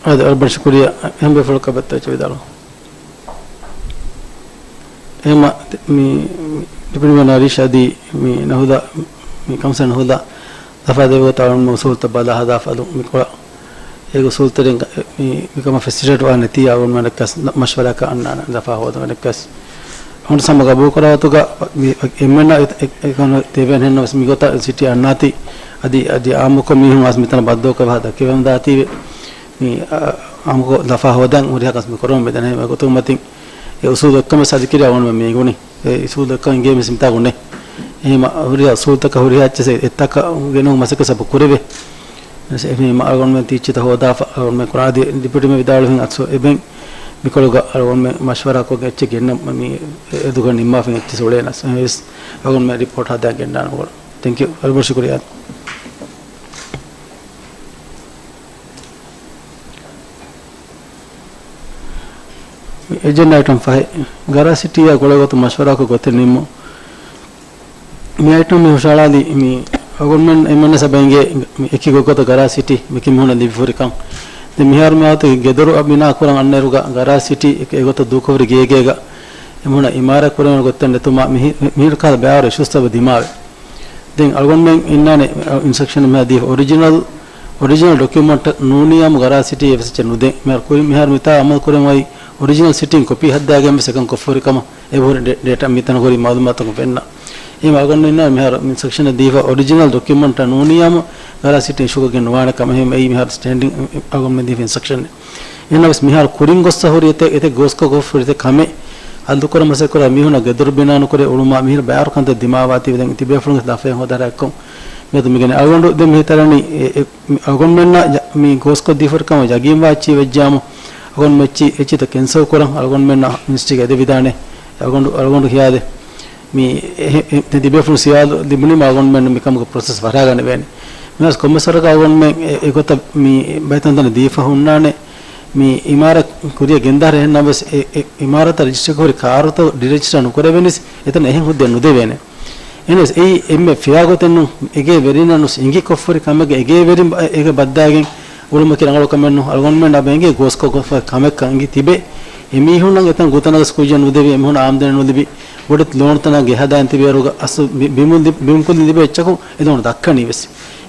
އާދެ، ވަރަށް ބޮޑަށް ޝުކުރިއްޔާ. އެހެން ބޭފުޅަކަށް ބައްތަވެއްޗެއް ވިދާޅު. އެހެންމަ މި ޑެޕިއުޓީ މޭޔަރ ނަރީޝް އަދި މި ނަހުދާ، މި ކައުންސިލް ނަހުދާ ލަފާ ދެވޭ ގޮތަށް އަޅުގަނޑު އުސޫލުތައް ބަލާ ހަދާފަ އަލުން މި ކޮޅަށް އޭގެ އުސޫލުތެރިން މި، މިކަމަށް ފެސިލިޓޭޓް ވާ ނެތީ އަޅުގަނޑުމެންނަށް ވެސް މަޝްވަރާކޮށް އަންނާނެ، ލަފާ ހޯދުމަށް ވެސް. އަޅުގަނޑު ހަމަ ގަބޫލު ކުރާ ގޮތުގަ މި އެންމެންނަށް އެ-، އެ-، އެކަން ދެވޭނެ ހެންނަމަސް މިގޮތަށް ސިޓީ އަންނާތީ، އަދި، އަދި އާއްމުކޮށް މީހުން އައިސް މިތަނަށް ބައްދަލުކޮށް ހަދާ ކިޔަވަމުންދާތީވެ. މި، އާ، އާއްމުކޮށް ލަފާ ހޯދަން ހުރިހާ ކަން މި ކުރަމުން މިދަނީ އެގޮތުން މަތިން އެ އުސޫލު ދައްކަމެއް ސަދިކިރި އަޅުގަނޑުމެން މި ގުނި. އެ އުސޫލު ދައްކަން އިނގޭ މިސް މިތާ ގުނެ. އެހެން ހުރިހާ އުސޫލުތަކަށް ހުރިހާ އެއްޗެއް އެއްތަކަށް ގެނުމުގެ މަސައްކަތް ސަބު ކުރެވޭ. އެހެން އަޅުގަނޑުމެން ތިއްޗިތައް ހޯދާފަ އަޅުގަނޑުމެން ކުރާ އަދި ޑެޕިއުޓީ މޭޔަރ ވިދާޅުވިހެން އަސް އެބެން މިކޮޅުގަ އަޅުގަނޑުމެން މަޝްވަރާކޮށް އެއްޗެއް ގެންނަ މި އެދުގަ ނިންމާފިން އެއްޗެއް އުޅޭނަސް. އެހެންވެސް އަޅުގަނޑުމެން ރިޕޯޓް ހަދާ ގެންނާނެ މިކޮޅަށް. ތެންކް ޔޫ. ވަރަށް ބޮޑަށް ޝުކުރިއްޔާ. އެޖެންޑާ އައިޓަމް ފަހެއް، ގަރާ ސިޓީއާ ގުޅޭގޮތުން މަޝްވަރާކޮށް ގޮތެއް ނިންމުން. މި އައިޓަމް މި ހުށަހަޅާލީ މި އަޅުގަނޑުމެން އެންމެންވެސް އެބަ އިނގޭ މި އެކި ގޮތްގޮތަށް ގަރާ ސިޓީ މި ކިމިހުނަށް ލިބިފަ ހުރިކަން. ދެން މިހާރު މި އަވަހަށް ގެދޮރު ބިނާ ކުރަން އަންނައިރުގަ ގަރާ ސިޓީ އެ-، އެގޮތަށް ދޫކޮށް ހުރި ގޭގޭގަ އެމީހުނަށް އިމާރާތް ކުރެވޭނެ ގޮތެއް ނެތުމާ މިހި-، މިހިރަ ކަހަލަ ބައިވަރު އިޝޫސްތައް ދިމާވޭ. ދެން އަޅުގަނޑުމެން އިންނާނެ އިންސްޓްރަކްޝަން މިހާ ދީފަ އޮރިޖިނަލް، އޮރިޖިނަލް ޑޮކިއުމަންޓް ނޫނީ އާއްމު ގަރާ ސިޓީ އެއްވެސް އެއްޗެއް ނުދޭ. މިހާރު ކުރި-، މިހާރު މިތާ އަމަލު ކުރަން އޮތް އޮރިޖިނަލް ސިޓީން ކޮޕީ ހައްދާގެން ވެސް އެކަން ކޮށްފަ ހުރި ކަމަށް އެބަހުރި ޑޭ-، ޑޭޓާ މިތަނަށް ހުރި މައުލޫމާތުން ފެންނަ. އެހެން އަޅުގަނޑު އިންނާނެ މިހާރު އިންސްޓްރަކްޝަން ދީފަ އޮރިޖިނަލް ޑޮކިއުމަންޓް ނޫނީ އާއްމު ގަރާ ސިޓީ އިޝޫކޮށްގެން ނުވާނެ ކަމަށް. އެހެން އެއީ މިހާރު ސްޓޭންޑިން އަޅުގަނޑުމެން ދީފަ އިންސްޓްރަކްޝަން. އެހެންނަމަވެސް މިހާރު ކުރިން ގޮއްސަ ހުރި އެތެއް، އެތެއް ގޯސްކޮށް ގޮސް ހުރި އެތެއް ކަމެއް އަލުކުރަން މަސައްކަތް ކުރާ މީހުންނަށް ގެދޮރު ބިނާ ނުކުރޭ އުޅުމާ މިހިރަ ބައިވަރު ކަންތައް ދިމާވާތީވެ ދެން ތިބޭފުޅުންގެ ލަފަޔަށް ހޯދާ ރައްކޮން މިއަދު މިގެން އަޅުގަނޑު ދެން މިހިތަރަނީ އެ، އެ، އަޅުގަނޑުމެންނަށް މި ގޯސްކޮށް ދީފަ ހުރި ކަމަށް ޔަގީންވާ އެއްޗިހި ވެއްޖާމު އަޅުގަނޑު އެއްޗި، އެއްޗިތައް ކެންސަލް ކުރަން އަޅުގަނޑުމެންނަށް މިނިސްޓްރީގަ އެދެވިދާނެ. އަޅުގަނޑު، އަޅުގަނޑު ހިޔާދެ. މި އެ-، އެ-، އެ-، ތިބޭފުޅުން ސިޔާލު ލިބުނީމަ އަޅުގަނޑުމެން މިކަމުގެ ޕްރޮސެސް ފަށާގަނެވޭނެ. މިހާރު ކޮންމެސް ވަރަކަށް އަޅުގަނޑުމެން އެ-، އެގޮތަށް މި ބައިތަންތަނަށް ދީފަ ހުންނާނެ. މި އިމާރާތް ކުރިއަށް ގެންދާ ހުރި އެހެން ނަމަވެސް އެ-، އެ-، އިމާރާތަށް ރަޖިސްޓްރީ ކުރި ކާރުތައް ޑިރެޖިސްޓަރ ނުކުރެވޭނެސް އެތަނަށް އެހެން ހުއްދައެއް ނުދެވޭނެ. އެހެނަސް އެއީ އެންމެ ފިޔާގޮތެއްނު އެގޭ ވެރިންނަށް ނުސް އިނގި ކޮށްފަރި ކަމެއްގެ އެގޭ ވެރިން އެގެ ބައްދާގެން އުޅުމަކީ ރަނގަޅު ކަމެއްނު. އަޅުގަނޑުމެން އަބަ އެނގޭ ގޯސްކޮށް ގޮސްފަ ކަމެއްކަން އެނގި ތިބެ. އެމީހުންނަށް އެތަން ގުތަނަކަސް ކުއްޖެއް ނުދެވި، އެމީހުން އާމްދަނީ ނުލިބި، ބޮޑެތި ލޯނުތަނާ ގެ ހަދާން ތިބޭ އިރުގަ އަސްލު ބި-، ބިމުން ލި-، ބިމުކުލި ލިބޭ އެއްޗަކު އެ ލޯނު ދައްކަނީ ވެސް.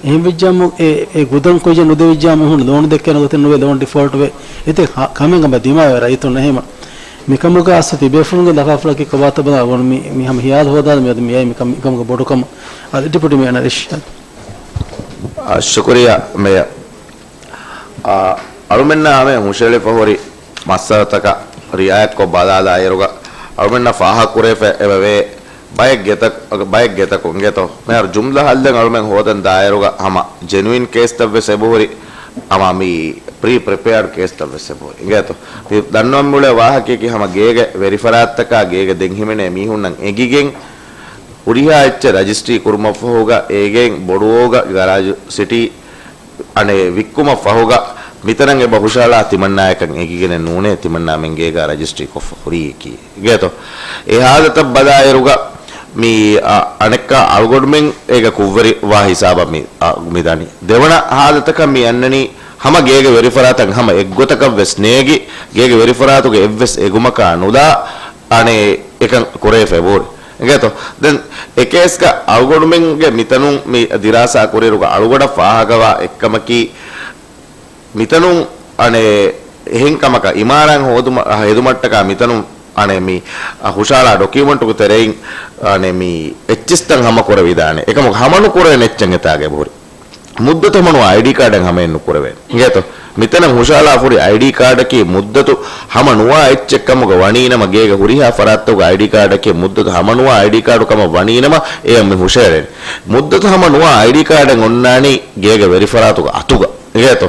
އެހެން ވެއްޖާމު އެ، އެ ގުދަން ކުއްޖެއް ނުދެވިއްޖާމު އެމީހުން ލޯނު ދެއްކޭނެ ގޮތެއް ނުވެ، ލޯނު ޑިފޯލްޓް ވެ. އެތެއް ހަ-، ކަމެއް އަބަ ދިމާވޭ ރައްޔިތުންނަށް އެހެމަ. މިކަމުގަ އަސްލު ތިބޭފުޅުންގެ ލަފާފުޅަކީ ކޮބާތޯ ބަލާ އަޅުގަނޑު މި، މި ހަމަ ހިޔާލު ހޯދާލަ މިއަދު މިއައީ މިކަމުގެ ބޮޑުކަމަށް. އަދި ޑެޕިއުޓީ މޭޔަރ އަރިޝާދް. އާ، ޝުކުރިއްޔާ މޭޔަރ. އާ، އަޅުމެންނާ ހަމަޔަށް ހުށައެޅިފަ ހުރި މައްސަލަތަކަށް ރިއާޔަތްކޮށް ބަލާލާއިރުގަ އަޅުމެންނަށް ފާހަގަކުރެވޭ އެބަވޭ ބައެއް ގެތަކު، ބައެއް ގެތަކުން އިނގޭތޯ. މިހާރު ޖުމްލަ ހައްލެއް އަޅުމެން ހޯދަން ދާއިރުގަ ހަމަ ޖެނުއިން ކޭސްތައްވެސް އެބަހުރި، ހަމަ މި ޕްރީ ޕްރިޕެއާޑް ކޭސްތައްވެސް އެބަހުރި އިނގޭތޯ. މި ދަންނަވަން މިއުޅޭ ވާހަކަޔަކީ ހަމަ ގޭގެ ވެރިފަރާތްތަކާ ގޭގެ ދެން ހިމެނޭ މީހުންނަށް އެނގިގެން ހުރިހާ އެއްޗެއް ރަޖިސްޓްރީ ކުރުމަށްފަހުގަ އޭގެން ބޮޑުވޯގަ ގަރާޖު ސިޓީ އަނެއް ވިއްކުމަށް ފަހުގަ މިތަނަށް އެބަ ހުށަހަޅާ ތިމަންނާޔަކަށް އެނގިގެނެއް ނޫނޭ ތިމަންނާމެން ގޭގަ ރަޖިސްޓްރީ ކޮށްފަ ހުރީކީ. އިނގޭތޯ؟ އެ ހާލަތަށް ބަލާއިރުގަ މި، އަ، އަނެއްކާ އަޅުގަނޑުމެން އޭގަ ކުށްވެރިވާ ހިސާބަށް މި، އަ، މި ދަނީ. ދެވަނަ ހާލަތަކަށް މި އަންނަނީ ހަމަ ގޭގެ ވެރިފަރާތަށް ހަމަ އެއްގޮތަކަށް ވެސް ނޭގި، ގޭގެ ވެރިފަރާތުގެ އެއްވެސް އެގުމަކާ ނުލާ އަނެއް އެކަން ކުރެވިފަ އެބަހުރި. އިނގޭތޯ؟ ދެން އެކޭސްގަ އަޅުގަނޑުމެންގެ މިތަނުން މި ދިރާސާ ކުރިއިރުގަ އަޅުގަޑަށް ފާހަގަވާ އެއްކަމަކީ، މިތަނުން އަނެއް އެހެން ކަމަކަށް އިމާރާތް ހޯދުމަށް، ހެދުމަށްޓަކާ މިތަނުން އަނެއް މި ހުށަހަޅާ ޑޮކިއުމަންޓުގެ ތެރެއިން އަނެއް މި އެއްޗިސްތައް ހަމަ ކުރެވިދާނެ. އެކަމަކު ހަމަނުކުރެވޭނެ އެއްޗެއް އެތާގެ އެބަހުރި. މުއްދަތު ހަމަނުވާ އައިޑީ ކާޑެއް ހަމައެއް ނުކުރެވޭނެ. އިނގޭތޯ؟ މިތަނަށް ހުށަހަޅާފަ ހުރި އައިޑީ ކާޑަކީ މުއްދަތު ހަމަނުވާ އެއްޗެއް ކަމުގަ ވަނީނަމަ، ގޭގަ ހުރިހާ ފަރާތްތަކުގަ އައިޑީ ކާޑަކީ މުއްދަތު ހަމަނުވާ އައިޑީ ކާޑު ކަމަށް ވަނީނަމަ، އެޔަށް މި ހުށައެޅޭނެ. މުއްދަތު ހަމަނުވާ އައިޑީ ކާޑެއް އޮންނާނީ ގޭގެ ވެރިފަރާތުގެ އަތުގަ. އިނގޭތޯ؟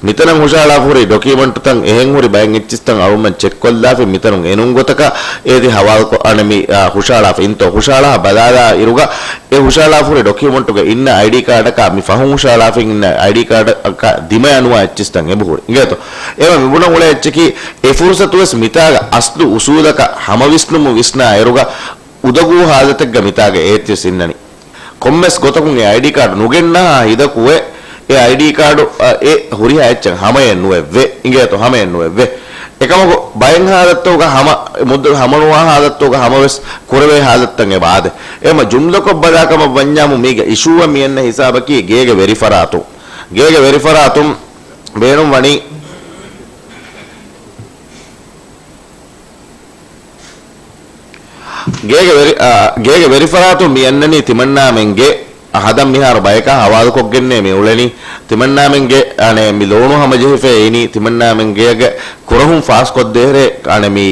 މިތަނަށް ހުށަހަޅާފަ ހުރި ޑޮކިއުމަންޓުތައް އެހެން ހުރި ބައެއް އެއްޗިސްތައް އަޅުމެން ޗެކްކޮށްލާފި މިތަނުން އެނޫން ގޮތަކަށް އޭތި ހަވާލުކޮށް އަނެއް މި، އާ، ހުށަހަޅާފަ އިންތޯ ހުށަހަޅާ ބަލާލާ އިރުގަ އެ ހުށަހަޅާފަ ހުރި ޑޮކިއުމަންޓުގަ އިންނަ އައިޑީ ކާޑަކާ މި ފަހުން ހުށަހަޅާފަ އިންނަ އައިޑީ ކާޑަކާ ދިމަޔަށް ނުވާ އެއްޗިސްތައް އެބަހުރި. އިނގޭތޯ؟ އެވަ މި ބުނަން އުޅޭ އެއްޗަކީ އެ ފުރުސަތު ވެސް މިތާގަ އަސްލު އުސޫލަކަށް ހަމަވިސްނުމުން ވިސްނާ އިރުގަ އުދަގޫ ހާލަތެއްގަ މިތާގަ އޭތިވެސް އިންނަނީ. ކޮންމެސް ގޮތަކުން އެ އައިޑީ ކާޑު ނުގެންނަހާ ހިދަކުވެ، އެ އައިޑީ ކާޑު، އަ، އެ ހުރިހާ އެއްޗެއް ހަމައެއް ނުވެއްވޭ. އިނގޭތޯ؟ ހަމައެއް ނުވެއްވޭ. އެކަމަކު ބައެއް ހާލަތުގަ ހަމަ، މުއްދަ ހަމަނުވާ ހާލަތުގަ ހަމަވެސް ކުރެވޭ ހާލަތުތައް އެބަ އާދޭ. އެހެމަ ޖުމްލަކޮށް ބަލާކަމަށް ވަންޏާމު މީގަ އިޝޫއަށް މި އަންނަ ހިސާބަކީ ގޭގެ ވެރިފަރާތު. ގޭގެ ވެރިފަރާތުން ބޭނުން ވަނީ ގޭގެ ވެރި-، އާ، ގޭގެ ވެރިފަރާތުން މި އަންނަނީ ތިމަންނާމެންގެ ހަދަން މިހާރު ބަޔަކާ ހަވާލުކޮށްގެންނޭ މި އުޅެނީ. ތިމަންނާމެންގެ އަނެއް މި ލޯނު ހަމަޖެހިފައި އިނީ ތިމަންނާމެން ގޭގެ ކުރަހުން ފާސްކޮށްދޭހެރޭ އަނެއް މި،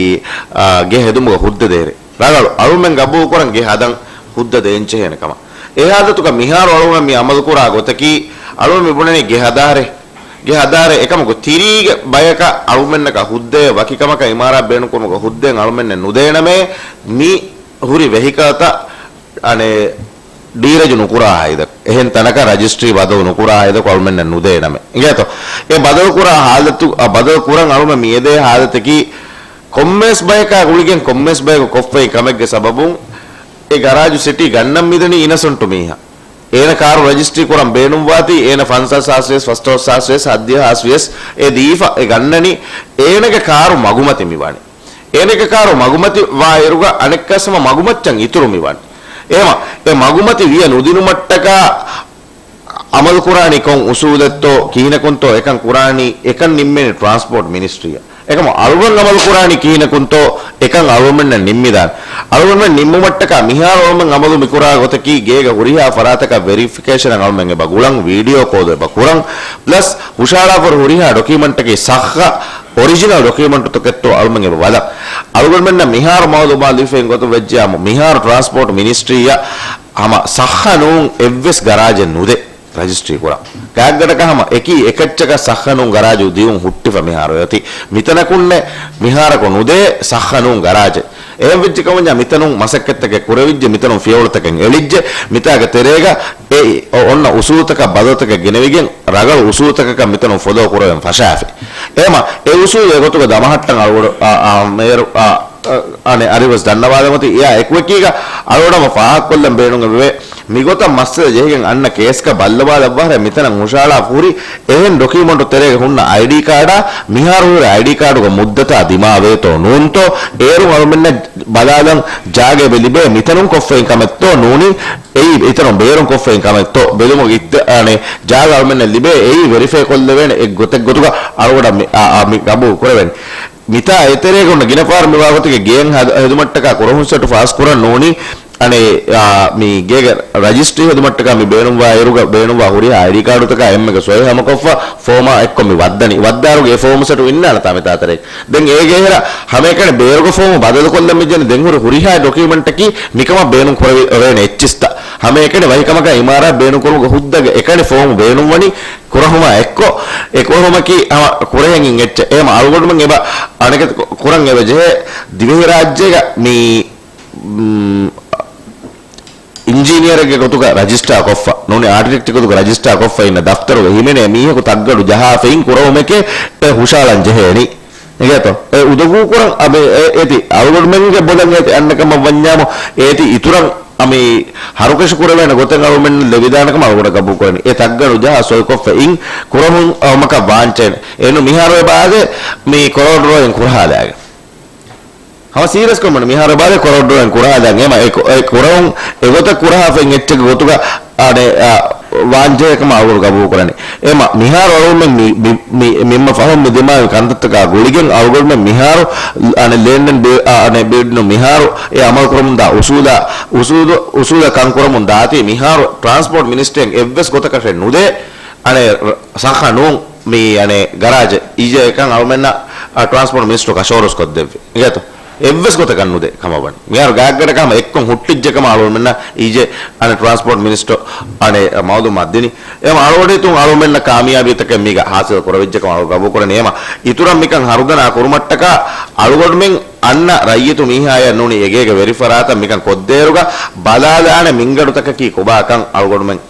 އާ، ގެ ހެދުމުގަ ހުއްދަ ދޭހެރޭ. ރަނގަޅު އަޅުމެން ގަބޫލުކުރަން ގެ ހަދަން ހުއްދަ ދޭންޖެހޭނެ ކަމަށް. އެ ހާލަތުގަ މިހާރު އަޅުމެން މި އަމަލުކުރާ ގޮތަކީ އަޅުމެން މި ބުނަނީ ގެ ހަދާރޭ. ގެ ހަދާރޭ އެކަމަކު ތިރީގެ ބަޔަކަށް އަޅުމެންނަކަށް ހުއްދައެއް ވަކި ކަމަކަށް އިމާރާތް ބޭނުންކުރުމުގެ ހުއްދައެއް އަޅުމެންނެއް ނުދޭނަމޭ، މި ހުރި ވެހިކަލްތައް އަނެއް ޑީރެޖު ނުކުރާ ހައިދަކު، އެހެން ތަނަކަށް ރަޖިސްޓްރީ ބަދަލު ނުކުރާ ހައިދަކު އަޅުމެންނެއް ނުދޭނަމޭ. އިނގޭތޯ؟ އެ ބަދަލު ކުރާ ހާލަތު، އަ، ބަދަލު ކުރަން އަޅުމެން މިއެދޭ ހާލަތަކީ ކޮންމެސް ބަޔަކާ ގުޅިގެން ކޮންމެސް ބަޔަކު ކޮށްފައި ކަމެއްގެ ސަބަބުން އެ ގަރާޖު ސިޓީ ގަންނަން މިދަނީ އިނަސަންޓު މީހާ. އޭނަ ކާރު ރަޖިސްޓްރީ ކުރަން ބޭނުންވާތީ، އޭނަ ފަންސާސް ހާސް ވިޔަސް، ފަސް ހާސް ވިޔަސް، ހަތްދިހަ ހާސް ވިޔަސް އެ ދީފަ އެ ގަންނަނީ، އޭނަގެ ކާރު މަގުމަތި މިވާނީ. އޭނަގެ ކާރު މަގުމަތި ވާއިރުގަ އަނެއްކާސް ހަމަ މަގުމައްޗަށް އިތުރު މިވާނީ. އެހެމަ އެ މަގުމަތި ވިޔަ ނުދިނުމަށްޓަކާ އަމަލުކުރާނީ ކޮން އުސޫލެއްތޯ، ކިހިނަކުންތޯ އެކަން ކުރާނީ، އެކަން ނިންމޭނީ ޓްރާންސްޕޯޓް މިނިސްޓްރީއަށް. އެކަމަ އަޅުގަނޑު އަމަލުކުރާނީ ކިހިނަކުންތޯ އެކަން އަޅުގަނޑުމެންނަށް ނިންމިދާނެ. އަޅުގަނޑުމެން ނިންމުމަށްޓަކާ މިހާރު އަޅުގަނޑުމެން އަމަލު މިކުރާ ގޮތަކީ ގޭގަ ހުރިހާ ފަރާތަކަށް ވެރިފިކޭޝަނަށް އަޅުގަނޑުމެން އެބަ ގުޅަން، ވީޑިއޯ ކޯލު އެބަ ކުރަން، ޕްލަސް ހުށަހަޅާފަ ހުރިހާ ޑޮކިއުމަންޓަކީ ސައްހަ އޮރިޖިނަލް ޑޮކިއުމަންޓުތަކެއްތޯ އަޅުގަނޑުމެން އެބަ ބަލަން. އަޅުގަނޑުމެންނަށް މިހާރު މައުލޫމާތު ލިބިފައި ގޮތަށް ވެއްޖެޔާމު، މިހާރު ޓްރާންސްޕޯޓް މިނިސްޓްރީއަށް ހަމަ ސައްހަ ނޫން އެއްވެސް ގަރާޖެއް ނުދޭ. ރަޖިސްޓްރީ ކުރަން. ގާތްގަނޑަކަށް ހަމަ އެކީ އެކައްޗަކަށް ސައްހަ ނޫން ގަރާޖު ދިއުން ހުއްޓިފަ މިހާރު އޮތީ. މިތަނަކުންނެ މިހާރަކު ނުދޭ ސައްހަ ނޫން ގަރާޖެއް. އެހެން ވެއްޖެ ކަމަންޏާ މިތަނުން މަސައްކަތްތަކެއް ކުރެވިއްޖެ، މިތަނުން ފިޔަވަޅުތަކެއް އެޅިއްޖެ، މިތާގެ ތެރޭގަ އެ އޮ-، އޮންނަ އުސޫލުތަކަށް ބަދަލުތަކެއް ގެނެވިގެން ރަނގަޅު އުސޫލުތަކަކަށް މިތަނުން ފޮލޯ ކުރެވެން ފަށާފި. އެހެމަ އެ އުސޫލު އެގޮތުގަ ދަމަހައްޓަން އަޅުގަނޑު އާ، އާ، މޭރު، އާ، އަނެއް އަރިވެސް ދަންނަވާލަމުތި އެއާ އެކުއެކީގަ އަޅުގަނޑަށް ފާހަގަކޮށްލަން ބޭނުން އެބަވޭ. މިގޮތަށް މައްސަލަ ޖެހިގެން އަންނަ ކޭސްގަ ބައްލަވާލައްވާހަރެ މިތަނަށް ހުށަހަޅާފަ ހުރި އެހެން ޑޮކިއުމަންޓު ތެރޭގަ ހުންނަ އައިޑީ ކާޑާ މިހާރު ހުރި އައިޑީ ކާޑުގެ މުއްދަތާ ދިމާވޭތޯ ނޫންތޯ އޭރުން އަޅުމެންނަށް ބަލާލަން ޖާގައެއް ލިބޭ މިތަނުން ކޮށްފައިން ކަމެއްތޯ ނޫނީ އެއީ އިތަރުން ބޭރުން ކޮށްފައިން ކަމެއްތޯ ބެލުމުގެ އިއްތި-، އަނެ، ޖާގަ އަޅުމެންނަށް ލިބޭ އެއީ ވެރިފައި ކޮށްލެވޭނެ އެއް ގޮތެއް ގޮތުގަ އަޅުގަނޑަށް މި، އާ، އާ، މި ގަބޫލު ކުރެވެން. މިތާ އެތެރޭގަ ހުންނަ ގިނަ ފަހަރު މިވާ ގޮތުގެ ގެއެއް ހަދ-، ހެދުމަށްޓަކާ ކުރަހުން ސެޓު ފާސް ކުރަން ނޫނީ، އަނެއް، އާ، މި ގޭގެ ރަޖިސްޓްރީ ހެދުމަށްޓަކާ މި ބޭނުންވާ އިރުގަ ބޭނުންވާ ހުރިހާ އައިޑީ ކާޑުތަކާ އެންމެގެ ސޮއި ހަމަކޮށްފަ ފޯމާ އެއްކޮށް މި ވައްދަނީ. ވައްދާރުގެ އެ ފޯމު ސެޓު އިންނާނެތާ މިތާ ތެރޭ. ދެން އޭގެ އެހެރަ ހަމައެކަނި ބޭރުގެ ފޯމު ބަދަލުކޮށްލަން މިއްޖެނީ ދެން ހުރި ހުރިހާ ޑޮކިއުމެންޓަކީ މިކަމަށް ބޭނުން ކުރެވޭނެ އެއްޗިސްތައް. ހަމައެކަނި ވަކި ކަމަކަށް އިމާރާތް ބޭނުން ކުރުމުގެ ހުއްދަގެ އެކަނި ފޯމު ބޭނުންވަނީ ކުރަހުމާ އެއްކޮށް، އެ ކުރަހުމަކީ ހަމަ ކުރެހެން އިން އެއްޗެއް. އެހެމަ އަޅުގަނޑުމެން އެބަ އަނެކެތި ކުރަން އެބަ ޖެހޭ ދިވެހިރާއްޖޭގަ މި، މް، އިންޖީނިއަރެއްގެ ގޮތުގަ ރަޖިސްޓާ ކޮށްފަ، ނޫނީ އާޓިޓެކްޓް ގޮތުގަ ރަޖިސްޓާ ކޮށްފަ އިންނަ ދަފްތަރުގަ ހިމެނޭ މީހަކު ތައްގަޑު ޖަހާފައިން ކުރަހުމެކޭ އެ ހުށަހަޅަން ޖެހޭނީ. އެނގޭތޯ؟ އެ އުދަގޫކުރަން އަބެ އެ އެތި އަޅުގަނޑުމެންގެ ބޮލަށް އެތި އަންނަ ކަމަށް ވަންޏާމު، އޭތި އިތުރަށް އަމި ހަރުކަށި ކުރެވޭނެ ގޮތެއް އަޅުމެން ލެވިދާނެ ކަމަށް އަޅުގަނޑަށް ގަބޫލު ކުރަނީ. އެ ތައްގަނޑު ޖަހާ ސޮއިކޮށްފަ އިން ކުރަހުން އައުމަކަށް ވާންޗޭނެ. އެން މިހާރު އެބަ އާދޭ މި ކޮރޯޑް ޑްރޯއިން ކުރަހާލާގެން. ހަމަ ސީރިއަސް ކޮށް މިހާރު ބާދެ ކޮރޯޑް ޑްރޯއިން ކުރަހާލަން އެމަ އެ ކު-، އެ ކުރަހުން އެގޮތަށް ކުރަހާފައި އެއްޗެއްގެ ގޮތުގަ އަނެއް، އަ، ވާންޖެހޭ ކަމަށް އަޅުގަނޑު ގަބޫލު ކުރަނީ. އެމަ މިހާރު އަޅުގަނޑުމެން މި، މި، މި، މި، މި މިންމަ ފަހުން މި ދިމާވި ކަންތައްތަކާ ގުޅިގެން އަޅުގަނޑުމެން މިހާރު އަނެއް ލޭންޑް އެންޑް ބި-، އަ، އަނެއް ބިލްޑިން މިހާރު އެ އަމަލު ކުރަމުން ދާ އުސޫލާ، އުސޫލު، އުސޫލަށް ކަން ކުރަމުން ދާތީ މިހާރު ޓްރާންސްޕޯޓް މިނިސްޓްރީން އެއްވެސް ގޮތަކަށެއް ނުދޭ އަނެއް ރ-، ސައްހަ ނޫން މި އަނެއް ގަރާޖެއް އިޖެ އެކަން އަޅުމެންނަށް، އަ، ޓްރާންސްޕޯޓް މިނިސްޓްރު އަޝޯރަންސް ކޮށްދެއްވި. އިނގޭތޯ؟ އެއްވެސް ގޮތަކަށް ނުދޭ ކަމަށް ވަނީ. މިހާރު ގާތްގަނޑަކަށް ހަމަ އެއްކޮށް ހުއްޓިއްޖެ ކަމަށް އަޅުމެންނަށް އިޖެ އަނެއް ޓްރާންސްޕޯޓް މިނިސްޓަރު އަނެއް މައުލޫމާތު ދިނީ. އެމަ އަޅުގަޑިތުން އަޅުމެންނަށް ކާމިޔާބީތަކެއް މީގަ ހާސިލް ކުރެވިއްޖެ ކަމަށް އަޅު ގަބޫލު ކުރަނީ. އެމަ އިތުރަށް މިކަން ހަރުދަނާ ކުރުމަށްޓަކާ އަޅުގަނޑުމެން އަންނަ ރައްޔިތު މީހާޔަށް ނޫނީ އެގޭގެ ވެރި ފަރާތަށް މިކަން ކޮށްދޭއިރުގަ ބަލާލާނެ މިންގަނޑުތަކަކީ ކޮބާކަން އަޅުގަނޑުމެން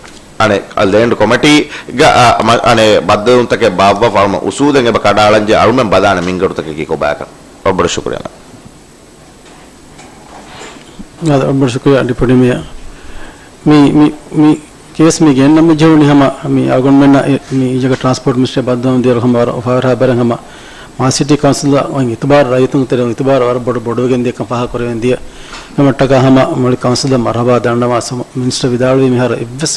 އަނެއް ލޭންޑް ކޮމިޓީގަ، އަ، މަ-، އަނެއް ބައްދަލުވުންތަކެއް ބާއްވާފަ އަޅުމެން އުސޫލެއް އެބަ ކަޑައަޅަންޖެ އަޅުމެން ބަލާނެ މިންގަނޑުތަކަކީ ކޮބާކަން. ރައްބަޑު ޝުކުރިއްޔާ. އާދެ، ރައްބަޑު ޝުކުރިއްޔާ ޑިޕިއުޓީ މޭޔަރ. މި، މި، މި ކޭސް މި ގެންނަން މި ޖެހުނީ ހަމަ މި އަޅުގަނޑުމެންނަށް އެ، މި އިޖަގަ ޓްރާންސްޕޯޓް މިނިސްޓްރީ ބައްދަލުވަން ދިޔައިރު ހަމަ ވަރަށް އުފާވެރި ހާ ބަރެއް ހަމަ މާލެ ސިޓީ ކައުންސިލަށް އޮތް އިތުބާރު ރައްޔިތުންގެ ތެރެއިން އިތުބާރު ވަރަށް ބޮޑު، ބޮޑުވެގެން ދިޔަ ކަމަށްޓަކާ ހަމަ މާލެ ކައުންސިލަށް މަރުހަބާ ދަންނަވާ މިނިސްޓަރ ވިދާޅުވީ މިހާރު އެއްވެސް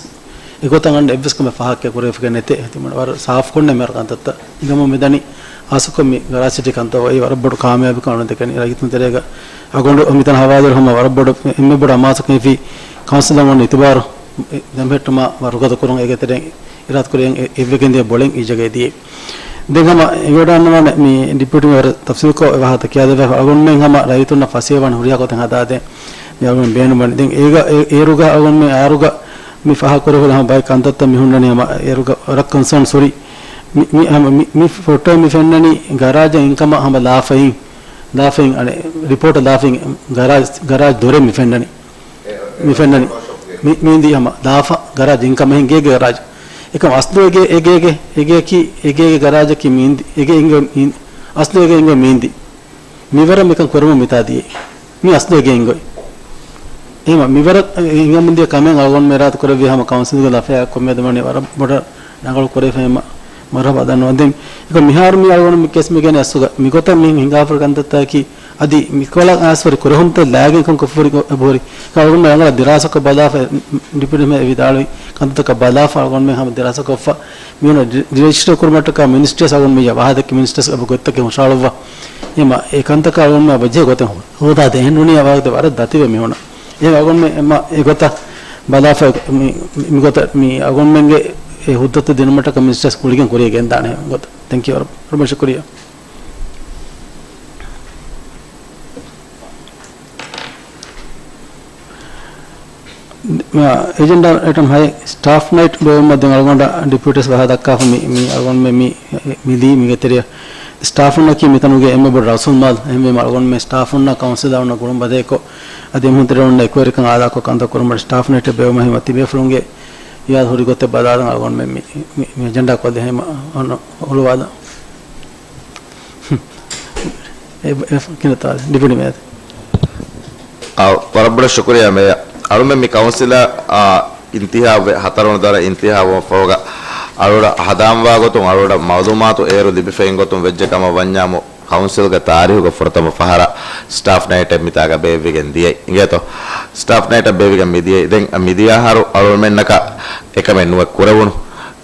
އެގޮތަށް އަންނަ އެއްވެސް ކަމެއް ފާހަގަކޮށް ކުރެވިފައެއް ނެތޭ. ތިމަން ވަރަށް ސާފުކޮށް މިހާރު ކަންތައްތައް އިނގަމުން މިދަނީ. ހާއްސަކޮށް މި ގަރާޖް ސިޓީ ކަންތައް އޮތް ވަރަށް ބޮޑު ކާމިޔާބެއްކަމަށް އަޅުގަނޑު ދެކެނީ. ރައްޔިތުން ތެރޭގަ އަޅުގަނޑު މިތަނަށް ހަވާލުވެ ހަމަ ވަރަށް ބޮޑު އެންމެ ބޮޑު އަމާޒަކީ ކައުންސިލަށް އޮންނަ އިތުބާރު ދަމަހެއްޓުމަށް ވަރުގަދަ ކުރުން އޭގެ ތެރެއިން އިރާދަ ކުރިއަށް އެ-، އެއްވެގެން ދިޔަ ބޮޅެއް އިޖަގައި ދިޔައީ. ދެން ހަމަ އެނގިވަޑައިގަންނަވާނެ މި ޑިޕިއުޓީ މޭޔަރ ތަފްސީލްކޮށް އެ ވާހަކަ ކިޔާދެއްވާފަ އަޅުގަނޑުމެން ހަމަ ރައްޔިތުންނަށް ފަސޭހަވާން ހުރިހާ ގޮތެއް ހަދާދޭން. މި އަޅުގަނޑު ބޭނުންވަނީ. ދެން އޭގަ އޭ-، އޭރުގަ އަޅުގަނޑުމެން އޭރުގަ މި ފާހަގަކުރެވޭ ހަމަ ބައެއް ކަންތައްތައް މި ހުންނަނީ ހަމަ އޭރުގަ ވަރަށް ކޮންސާންސް ހުރި. މި، މި ހަމަ މި، މި ފޮޓޯ މި ފެންނަނީ ގަރާޖަށް އިންކަމަށް ހަމަ ލާފައިން، ލާފައިން އަނެއް ރިޕޯޓަށް ލާފައިން ގަރާޖް، ގަރާޖް ދޮރެއް މި ފެންނަނީ. މި ފެންނަނީ. މި، މީންދީ ހަމަ ލާފަ ގަރާޖް އިންކަމަށް ހިނގޭ ގަރާޖް. އެކަމް އަސްލު އެގޭ، އެގޭގެ، އެގޭ، އެގޭކީ، އެގޭގެ ގަރާޖަކީ މީންދީ، އެގޭ އިނގޭ މީން-، އަސްލު އެގޭ އިނގޭ މީންދީ. މިވަރަށް މިކަން ކުރަމުން މިތާ ދިޔައީ. މި އަސްލު އެގޭ އިނގޮތް. އެހެމަ މިވަރަށް އިނގަމުންދިޔަ ކަމެއް އަޅުގަނޑުމެން އިރާދަ ކުރެއްވި ހަމަ ކައުންސިލްގެ ލަފަޔާ ކޮންމެ ދަމަނި ވަރަށް ބޮޑަށް ރަނގަޅު ކުރެވިފައި މަ-، މަރުހަބާ ދަންނަވަން. ދެން އެކަމް މިހާރު މި އަޅުގަނޑު މި ކޭސް މި ގެނެ އަސްލުގަ މިގޮތަށް މި ހިނގާފަ ކަންތައްތަކީ އަދި މިކޮޅަށް އައިސް ހުރި ކުރެހުންތައް ލާގެން ކަން ކޮށްފަ ހުރި އެބަހުރި. އަޅުގަނޑުމެން ރަނގަޅަށް ދިރާސާކޮށް ބަލާފަ ޑިޕިއުޓީ މޭޔަރ ވިދާޅުވި ކަންތައްތަކަށް ބަލާފަ އަޅުގަނޑުމެން ހަމަ ދިރާސާކޮށްފަ މިހުންނަން ރި-، ރިޖިސްޓަރ ކުރުމަށްޓަކާ މިނިސްޓްރީސް އަޅުގަނޑު މި ވާހަކަ ދެއްކި މިނިސްޓްރީސް އެބަ ގޮތްތަކެއް ހުށަހަޅުއްވާ. އެމަ އެ ކަންތަކަށް އަޅުގަނޑުމެން އެބަ ޖެހޭ ގޮތެއް ހޯދާދޭ. އެހެން ނޫނީ އަވާގަދަ ވަރަށް ދަތިވެ މި ހުންނަ. އެ އަޅުގަނޑުމެން އެމަ އެ ގޮތަށް ބަލާފަ މި، މި ގޮތަށް މި އަޅުގަނޑުމެންގެ އެ ހުއްދަތައް ދިނުމަށްޓަކާ މިނިސްޓްރީސް ގުޅިގެން ކުރިޔަށް ގެންދާނެ ގޮތަށް. ތެންކް ޔޫ. ވަރަށް ބޮޑަށް ޝުކުރިއްޔާ. އެޖެންޑާ އައިޓަމް ހައެއް، ސްޓާފް ނައިޓް ބޭއްވުމަށް ދެން އަޅުގަނޑަށް ޑިޕިއުޓީސް ވަހާ ދައްކާފަ މި، މި އަޅުގަނޑުމެން މި، މި ދީ މީގެ ތެރެއަށް. ސްޓާފުންނަކީ މިތަނުގެ އެންމެ ބޮޑު ރަސްމާލު. އެހެންވީމަ އަޅުގަނޑުމެން ސްޓާފުންނާ ކައުންސިލާ އޮންނަ ގުޅުން ބަދޭކޮށް، އަދި އެމީހުން ތެރެއިން އެކުވެރިކަން އާދާކޮށް ކަންތައް ކުރުމަށް ސްޓާފް ނައިޓެއް ބޭއްވުމަށް ހިމަ ތިބޭފުޅުންގެ އިރާދަ ހުރި ގޮތެއް ބަލާލަން އަޅުގަނޑުމެން މި، މި، މި އެޖެންޑާ ކޮށްދޭ. ހަމަ އޮންނަ ހުޅުވާލަން. އެ، އެ، ކިނަތާ ޑިޕިއުޓީ މޭޔަރ. އާ، ވަރަށް ބޮޑަށް ޝުކުރިއްޔާ މޭޔަރ. އަޅުމެން މި ކައުންސިލަށް، އާ، އިންތިހާބު ވެ، ހަތަރުވަނަ ދަރަ އިންތިހާބު ފަހުގަ އަޅުގަނޑަށް ހަނދާންވާ ގޮތުން އަޅުގަނޑަށް މައުލޫމާތު އޭރު ލިބިފައި އިން ގޮތުން ވެއްޖެ ކަމަށް ވަންޏާމު، ކައުންސިލްގެ ތާރީހުގެ ފުރަތަމަ ފަހަރަށް ސްޓާފް ނައިޓެއް މިތާގަ ބޭއްވިގެން ދިޔައީ. އިނގޭތޯ؟ ސްޓާފް ނައިޓަށް ބޭއްވިގެން މި ދިޔައީ. ދެން މިދިޔަ އަހަރު އަޅުމެންނަކަށް އެކަމެއް ނުވެ ކުރެވުނު.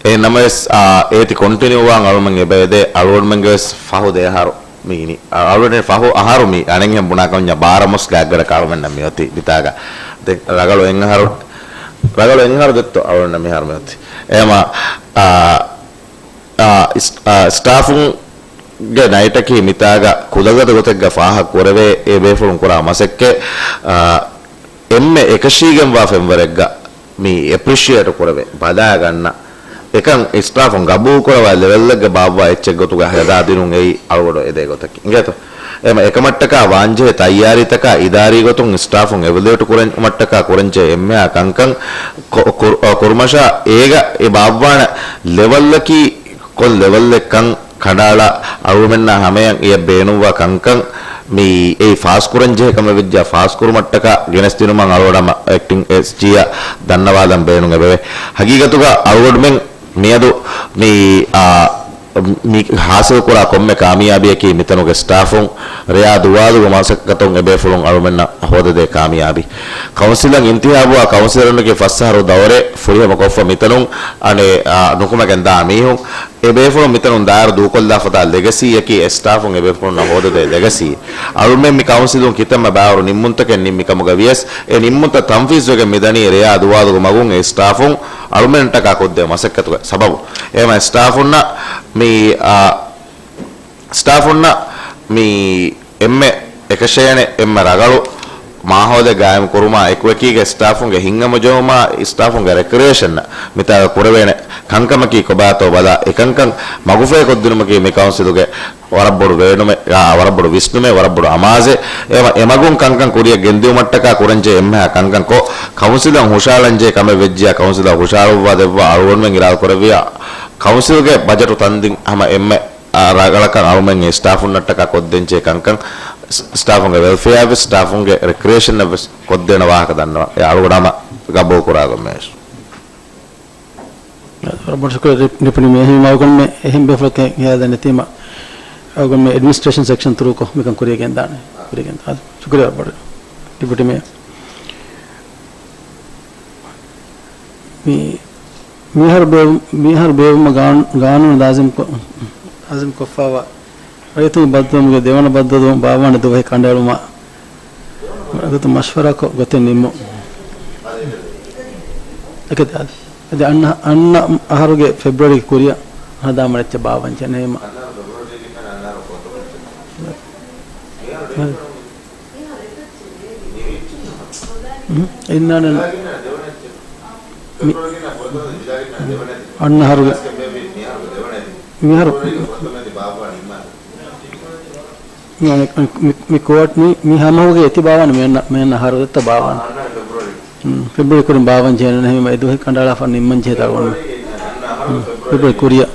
އެހެން ނަމަވެސް، އާ، އޭތި ކޮންޓިނިއުވާން އަޅުމެން އެބައެދޭ. އަޅުގަނޑުމެންގެ ވެސް ފަހު ދެ އަހަރު މި އިނީ. އަ-، އަޅުގަނޑު ފަހު އަހަރު މި އަނެއްހެން ބުނާކަމަށް ބާރަ މޮސް ގާތްގަނޑަކަށް އަޅުމެންނަށް މިއޮތީ މިތާގަ. ދެން ރަގަޅު އެއްއަހަރު، ރަގަޅު އެއްއަހަރު ދެއްތޯ އަޅުގަނޑު މިހާރު މިއޮތީ. އެހެމަ، އާ، އާ، އިސް-، އާ، ސްޓާފުންގެ ނައިޓަކީ މިތާގަ ކުލަގަދަ ގޮތެއްގަ ފާހަގަ ކުރެވޭ އެ ބޭފުޅުން ކުރާ މަސައްކަތް، އާ، އެންމެ އެކަށީގެންވާ ފެންވަރެއްގަ މި އެޕްރިޝިއޭޓް ކުރެވޭ، ބަލާގަންނަ. އެކަން ސްޓާފުން ގަބޫލު ކުރައްވާ ލެވެލްއެއްގަ ބާއްވާ އެއްޗެއް ގޮތުގަ ހަދާދިނުން އެއީ އަޅުގަނޑު އެދޭ ގޮތަކީ. އިނގޭތޯ؟ އެމަ އެކަމަށްޓަކާ ވާންޖެހޭ ތައްޔާރީތަކާ އިދާރީ ގޮތުން ސްޓާފުން އެވެލުއޭޓް ކުރުމަށްޓަކާ ކުރަންޖެހޭ އެންމެހާ ކަންކަން ކު-، ކުރު-، ކުރުމަށާ އޭގަ އެ ބާއްވާނެ ލެވެލްއަކީ ކޮން ލެވެލްއެއްކަން ކަނޑައަޅާ އަޅުގަނޑުމެންނާ ހަމަޔަށް އެޔަށް ބޭނުންވާ ކަންކަން މި އެއީ ފާސްކުރަން ޖެހޭ ކަމެއް ވެއްޖާ ފާސްކުރުމަށްޓަކާ ގެނެސްދިނުމަށް އަޅުގަނޑު ހަމަ އެކްޓިން އެސްޖީއަށް ދަންނަވާލަން ބޭނުން އެބަވޭ. ހަގީގަތުގަ އަޅުގަނޑުމެން މިއަދު މި، އާ، މި ހާސިލްކުރާ ކޮންމެ ކާމިޔާބީއަކީ މިތަނުގެ ސްޓާފުން ރެޔާ ދުވާލުގެ މަސައްކަތުން އެބޭފުޅުން އަޅުމެންނަށް ހޯދަދޭ ކާމިޔާބީ. ކައުންސިލަށް އިންތިހާބުވާ ކައުންސިލަރުންގެ ފަސް އަހަރު ދައުރެއް ފުރިހަމަ ކޮށްފަ މިތަނުން އަނެއް، އާ، ނުކުމެގެން ދާ މީހުން އެ ބޭފުޅުން މިތަނުން ދާއިރު ދޫކޮށްލާފަތާ ލެގަސީއަކީ އެ ސްޓާފުން އެ ބޭފުޅުންނަށް ހޯދަދޭ ލެގަސީ. އަޅުމެން މި ކައުންސިލުން ކިތަންމެ ބާވަރު ނިންމުންތަކެއް ނިންމި ކަމުގަ ވިޔަސް، އެ ނިންމުންތައް ތަންފީޒުވެގެން މިދަނީ ރެޔާ ދުވާލުގެ މަގުން އެ ސްޓާފުން އަޅުމެންޓަކާ ކޮށްދޭ މަސައްކަތުގެ ސަބަބު. އެހެމަ ސްޓާފުންނަށް މި، އާ، ސްޓާފުންނަށް މި އެންމެ އެކަށޭނެ އެންމެ ރަގަޅު މާހައުލެއް ގާއިމް ކުރުމާ އެކުއެކީގަ ސްޓާފުންގެ ހިތްހަމަޖެހުމާ ސްޓާފުންގެ ރެކްރިއޭޝަންއަށް މިތާގަ ކުރެވޭނެ ކަންކަމަކީ ކޮބާތޯ ބަލާ، އެކަންކަން މަގުފަހި ކޮށްދިނުމަކީ މި ކައުންސިލުގެ ވަރަށް ބޮޑު ބޭނުމެއް، އާ، ވަރަށް ބޮޑު ވިސްނުމެއް، ވަރަށް ބޮޑު އަމާޒެއް. އެ، އެމަގުން ކަންކަން ކުރިއަށް ގެންދިއުމަށްޓަކާ ކުރަންޖެހޭ އެންމެހާ ކަންކަން ކޮށް، ކައުންސިލަށް ހުށަހަޅަންޖެހޭ ކަމެއް ވެއްޖިޔާ ކައުންސިލަށް ހުށަހަޅުއްވާ ދެއްވާ އަޅުގަނޑުމެން އިރާދަ ކުރެއްވިޔާ، ކައުންސިލްގެ ބަޖެޓު ތަންދިން ހަމަ އެންމެ، އާ، ރަގަޅަކަށް އަޅުމެން އެ ސްޓާފުންނަށްޓަކާ ކޮށްދޭންޖެހޭ ކަންކަން، ސް-، ސްޓާފުންގެ ވެލްފެއާއަށްވެސް، ސްޓާފުންގެ ރެކްރިއޭޝަންއަށްވެސް ކޮށްދޭނެ ވާހަކަ ދަންނަވަން. އެ އަޅުގަނޑު ހަމަ ގަބޫލު ކުރާ ގޮތްމެވެސް. ވަރަށް ބޮޑަށް ޝުކުރިއްޔާ ޑިޕް-، ޑިޕިއުޓީ މޭޔަރ. އެހެންވީމަ އަޅުގަނޑުމެން އެހެން ބޭފުޅެއް ހިޔާލެއް ނެތީމަ، އަޅުގަނޑުމެން އެޑްމިނިސްޓްރޭޝަން ސެކްޝަން ތުރޫކޮށް މިކަން ކުރިއަށް ގެންދާނެ. ކުރިއަށް ގެންދާނެ. ޝުކުރިއްޔާ ވަރަށް ބޮޑަށް ޑިޕިއުޓީ މޭޔަރ. މި، މިހާރު ބޭ-، މިހާރު ބޭއްވުމަށް ގާން-، ގާނޫނު ލާޒިމްކޮ-، ލާޒިމްކޮށްފައިވާ ރައްޔިތުންގެ ބައްދަލުވުމުގެ ދެވަނަ ބައްދަލުވުން ބާއްވާނެ ދުވަހެއް ކަނޑައެޅުމަށް އެގޮތަށް މަޝްވަރާކޮށް ގޮތެއް ނިންމުން. އެކަތި އަދި، އަދި އަންނަ، އަންނަ އަހަރުގެ ފެބްރުއަރީ ކުރިއަށް ހަދާ މަޑެއްޗަށް ބާއްވަން ޖެހޭނެ ހަމަ. އިންނާނެ މި-، އަންނަ އަހަރުގެ، މިހާރު، މި، މި، މި ކޯޓް މި، މި ހަމަހުގެ އެތި ބާވާނެ މި އަންނަ، މި އަންނަ އަހަރު ދެއްތަ ބާވާނެ. ހުން، ފެބްރުއަރީ ކުރިން ބާވަން ޖެހޭނެ ހަމަ އެ ދުވަހެއް ކަނޑައަޅާފަ ނިންމަން ޖެހޭ ތަޅުގަނޑު. ހުން، ފެބްރުއަރީ ކުރިއަށް.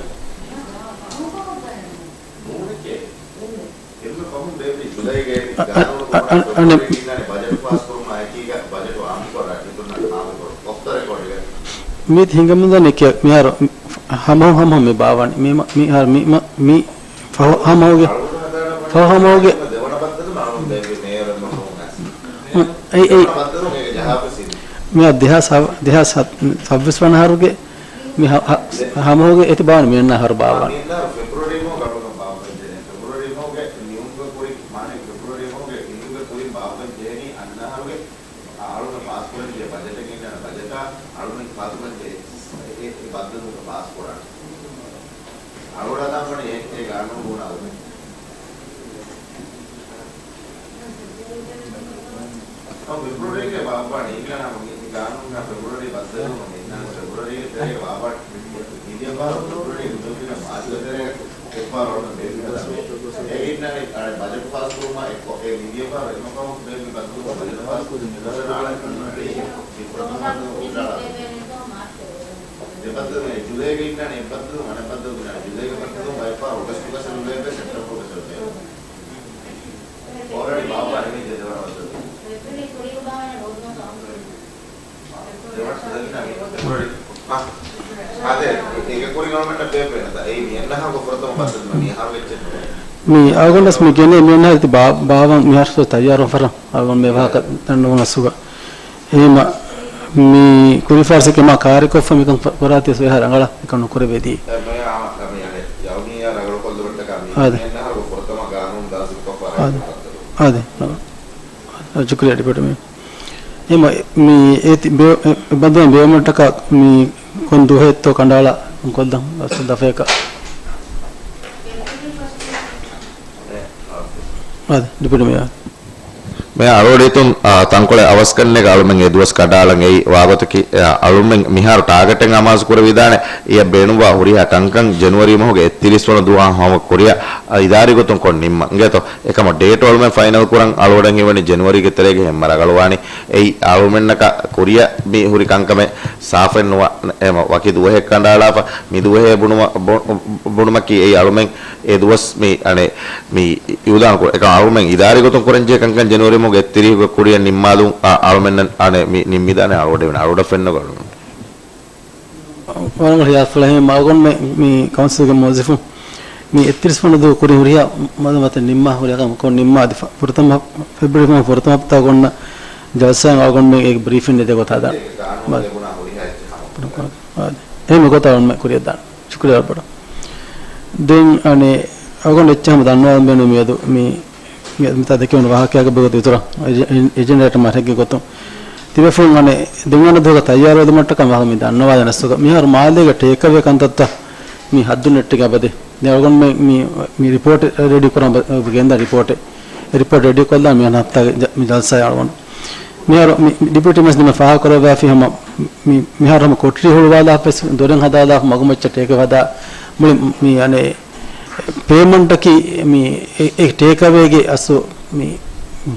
އަ-، އަ-، އަ-، އަ-، އަނެއް މީތި ހިނގަމުންދަނީ ކިޔާ މިހާރު ހަމަހު ހަމަހު މި ބާވަނީ. މި މަ-، މިހާރު މި މަ-، މި ފަހު ހަމަހުގެ، ފަހު ހަމަހުގެ. އެ، އެ، މިހާރު ދެހާސް ހަ-، ދެހާސް ސައް-، ސައްބީސް ވަނަ އަހަރުގެ މި ހަ-، ހަ-، ހަމަހުގެ އެތި ބާވަނީ މި އަންނަ އަހަރު ބާވަނީ. އަޅުގަނޑު ފާސްކުރަންޖެހޭ ބަޖެޓަށް އިންނާނެ ބަޖެޓާ، އަޅުގަނޑު ފާސްކުރަންޖެހޭ ބައްދަލުގެ ބާސް ކުރާނެ. އަޅުގަނޑު ދާން ވަނީ އެ، އެ ގާނޫނު ބުނާ އުޅެން. އަ، ފެބްރުއަރީގެ ބާއްވާނެ އިންނާނެ ހަމަ މި، ގާނޫނާ ފެބްރުއަރީ ބައްދަލުވުމަށް އިންނާނެ. ފެބްރުއަރީގެ ތެރޭގަ ވާބާ މިދިޔަ ފަހަރު ފެބްރުއރީ ހިނދުއިން މާޒްގެ ތެރޭގަ އެއްފަހަރު އޮންނަ ބޭނުމެއް އެއީ އިންނާނެ. އަނެއް ބަޖެޓް ފާސް ކުރުމާ އެއްކޮށް އެ މިދިޔަ ފަހަރު އެމަ ފަހު ބޭނުމި ބައްދަލުވުމަށް ބަޖެޓް ފާސް ކުރުމަށް އަޅަން އެއީ މި ފުރަތަމަ ބައްދަލުވުމަށް އަޅަން. ދެބައްދަލު ޖުލައިގަ އިންނާނެ އެއްބައްދަލު އަނެއްބައްދަލު ޖުލައިގެ ބައްދަލު ބައެއްފަހަރު އޮގަސްޓުގަ ސެލުލޭބެ ސެޕްޓެމްބަރުގަ ސެލުލޭބެ. އޯލްރެޑީ ބާއްވާ ނިމިއްޖެ ދެވަނަ ބައްދަލު. މި އަޅުގަނޑަސް މި ގެނޭ މި އަންނަ ހަގު ފުރަތަމަ ބައްދަލު މި ހާރު ވެއްޖެ. މި އަޅުގަނޑު މި ގެނޭ މި އަންނަ ހަގު ތައްޔާރު ފަރަށް އަޅުގަނޑު މި ވާހަކަ ދަންނަވަން އަސްގަ. އެހެމަ މި ކުރިފާރިސް ކެމާ ކާރިކޮށްފަ މިކަން ފަ-، ފަރާތި ސުވެހާ ރަނގަޅަށް މިކަން ނުކުރެވޭތީ. އާދެ. އާދެ. ޝުކުރިއްޔާ ޑިޕެޓް މި. އެހެމަ މި އޭތި ބޭ-، އެ-، އެ ބައްދަލު ބޭއްވުމަށްޓަކާ މި ކޮން ދުވަހެއްތޯ ކަނޑައަޅާ ކޮށްލަން އަސް ދަފަޔަކަށް. އާދެ، ޑިޕެޓް މި. މި އަޅުގަޑިތުން، އާ، ތަންކޮޅެއް އަވަސްކަންނޭގަ އަޅުމެން އެ ދުވަސް ކަނޑައަޅަން އެއީ ވާގޮތަކީ، އާ، އަޅުމެން މިހާރު ޓާގެޓެއް އަމާޒު ކުރެވިދާނެ. އެޔަށް ބޭނުންވާ ހުރިހާ ޓަންކަން ޖެނުއަރީ މަހުގެ އެއްތިރީސް ވަނަ ދުވަހާ ހަމަ ކުރިއަށް، އާ، އިދާރީ ގޮތުން ކޮށް ނިންމަން އިނގޭތޯ. އެކަމަށް ޑޭޓު އަޅުމެން ފައިނަލް ކުރަން އަޅުގަޑަށް ހީވަނީ ޖެނުއަރީގެ ތެރޭގަ ހެންމަ ރަނގަޅުވާނީ. އެއީ އަޅުމެންނަކަށް ކުރިއަށް މި ހުރި ކަންކަމެއް ސާފެއް ނުވާ، އެހެމަ ވަކި ދުވަހެއް ކަނޑައަޅާފަ، މި ދުވަހޭ ބުނުމަ-، ބު-، ބުނުމަކީ އެއީ އަޅުމެން އެ ދުވަސް މި އަނެއް މި އިއުލާން ކުރ-، އެކަމަށް އަޅުމެން އިދާރީ ގޮތުން ކުރަންޖެހޭ ކަންކަން ޖެނުއަރީ މަހުގެ އެއްތިރީހުގެ ކުރިއަށް ނިންމާލުން، އަ-، އަޅުމެންނަށް އަނެއް މި ނިންމިދާނެ އަޅުގަޑު އަޅުގަޑަށް ފެންނަ ގޮތުން. ވަރަށް ހިޔާސްފުޅެއް ހެމަ އަޅުގަނޑުމެ މި ކައުންސިލްގެ މުވައްޒަފުން މި އެއްތިރީސް ވަނަ ދުވަހު ކުރި ހުރިހާ މަދު މަތިން ނިންމާ ހުރިހާ ކަމަކު ނިންމާ އަދި ފަ-، ފުރަތަމަ ފެބްރުއަރީ މަހު ފުރަތަމަ ހަފްތާ އޮންނަ ޖަލްސާއިން އަޅުގަނޑުމެ އޭގެ ބްރީފިން ދެ ގޮތާ ދާން. އާދެ. އެހެން ގޮތަށް އަޅުގަނޑުމެ ކުރިއަށް ދާން. ޝުކުރިއްޔާ ވަރަށް ބޮޑަށް. ދެން އަނެއް އަޅުގަނޑު އެއްޗެއް ހަމަ ދަންނަވާލަން ބޭނުން މިއަދު މި، މި މިތާ ދެކެވުނު ވާހަކައިގެ ބެގޮތު އިތުރަށް އެޖެ-، އެ-، އެޖެންޑާއަށް މަރެއްގެ ގޮތުން ތިބޭފުޅުން އަނެއް ދެން އަންނަ ދުވަހަކަށް ތައްޔާރުވެދުމަށްޓަކައި ވާހަކަ މި ދަންނަވާލަން އަސްލުގަ. މިހާރު މާލޭގެ ޓޭކްއަވޭ ކަންތައްތައް މި ހައްދުން ނެއްޓިގެން އެބަދޭ. ދެން އަޅުގަނޑު މި، މި، މި ރިޕޯޓް ރެޑީ ކުރަން ބަ-، ގެންދާ ރިޕޯޓެއް. އެ ރިޕޯޓް ރެޑީ ކޮށްލާ މި ހަފްތާގެ ޖަ-، މި ޖަލްސާއިން އަޅުގަނޑު މިހާރު މި ޑިޕިއުޓީ މެނޭޖަރ ދެމެ ފާހަގަކުރައްވާފި ހަމަ މި-، މިހާރު ހަމަ ކޮޓަރި ހުޅުވާލާފަސް ދޮރެއް ހަދާލާފަ މަގުމައްޗަށް ޓޭކްއަވޭ ހަދާ މުޅި މި އަނެއް ޕޭމަންޓަކީ މި އެ-، އެ ޓޭކްއަވޭގެ އަސްލު މި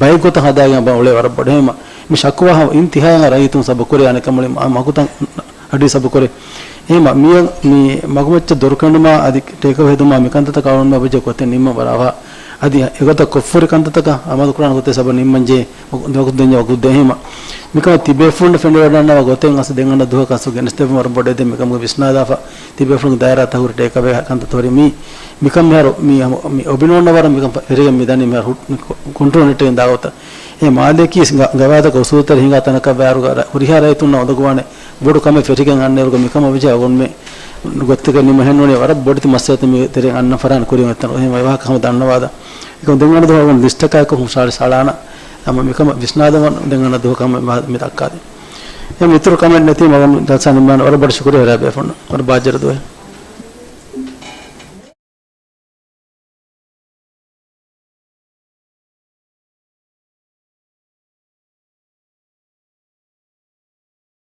ބައެއް ގޮތަށް ހަދާގެން އެބަ އުޅޭ ވަރަށް ބޮޑަށް. ހެމަ މި ޝަކުވާ ހަމަ އިންތިހާޔަށް ރައްޔިތުން ސަބު ކުރޭ އަނެއްކާ މުޅި މަ-، މަގުތައް އަޑި ސަބުކުރޭ. އެހެމަ މިއަށް މި މަގުމައްޗަށް ދޮރުކެނޑުމާ އަދި ޓޭކްއަވޭ ހެދުމާ މިކަންތައްތަކަށް އަޅުގަނޑުމެން އެބަޖެހޭ ގޮތެއް ނިންމަން ވަރަށް އަވަހަށް. އަދި އެގޮތަށް ކޮށްފަހުރި ކަންތައްތަކަށް އަމަލު ކުރާނެ ގޮތެއް ސަބަބުން ނިންމަންޖެހޭ ވަގު-، ވަގުތު ދެންޏާ ވަގުތު ދޭ. އެހެމަ މިކަމަށް ތިބޭފުޅުން ފެނިވަޑަންނަވާ ގޮތެއް އަސް ދެން އަންނަ ދުވަހަކަށް އަސް ގެނެސްދެއްވުން ވަރަށް ބޮޑެއް. ދެން މިކަމުގެ ވިސްނާލާފަ ތިބޭފުޅުންގެ ދާއިރާތައް ހުރި ޓޭކްއަވޭ ކަންތައް ހުރި މީ މިކަން މިހާރު މި ހަމަ މި އޮބިނޯންނަ ވަރަށް މިކަން ފެ-، ފެރިގެން މިދަނީ މިހާރު ހު-، މި ކޮ-، ކޮންޓްރޯލް ނެއްޓެގެން ދާ ގޮތަށް. އެ މާލޭ ކީސް ގަ-، ގަވާއިދަކަށް އުސޫލުތެރި ހިނގާ ތަނަކަށް ވާއިރުގަ ރަ-، ހުރިހާ ރައްޔިތުންނަށް އުނދަގޫވާނެ ބޮޑު ކަމެއް ފެށިގެން އަންނައިރުގަ މިކަމަށް ވެއްޖެ އަޅުގަނޑުމެ ގޮތެއްގަ ނިމެހެއްނޫނީ ވަރަށް ބޮޑެތި މައްސަލަތައް މި ތެރެއަށް އަންނަން ފަށާން ކުރިން އެތަނު. އެހެން އެ ވާހަކަ ހަމަ ދަންނަވާލަން. އެކަމަ ދެން އަންނަ ދުވަހު އަޅުގަނޑު ލިސްޓަކާއެކު ހުށަހަޅި ސަޅާނަ ހަމަ މިކަމަށް ވިސްނާލަމުން ދެން އަންނަ ދުވަހަކަށް ހަމަ މި ދައްކާލީ. އެހެން އިތުރު ކަމެއް ނެތީމަ އަޅުގަނޑު ޖަލްސާ ނިންމާނަން. ވަރަށް ބޮޑަށް ޝުކުރިއްޔާ ހުރިހާ ބޭފުޅުންނަށް. ވަރަށް ބާއްޖަވެރި ދުވަހެއް.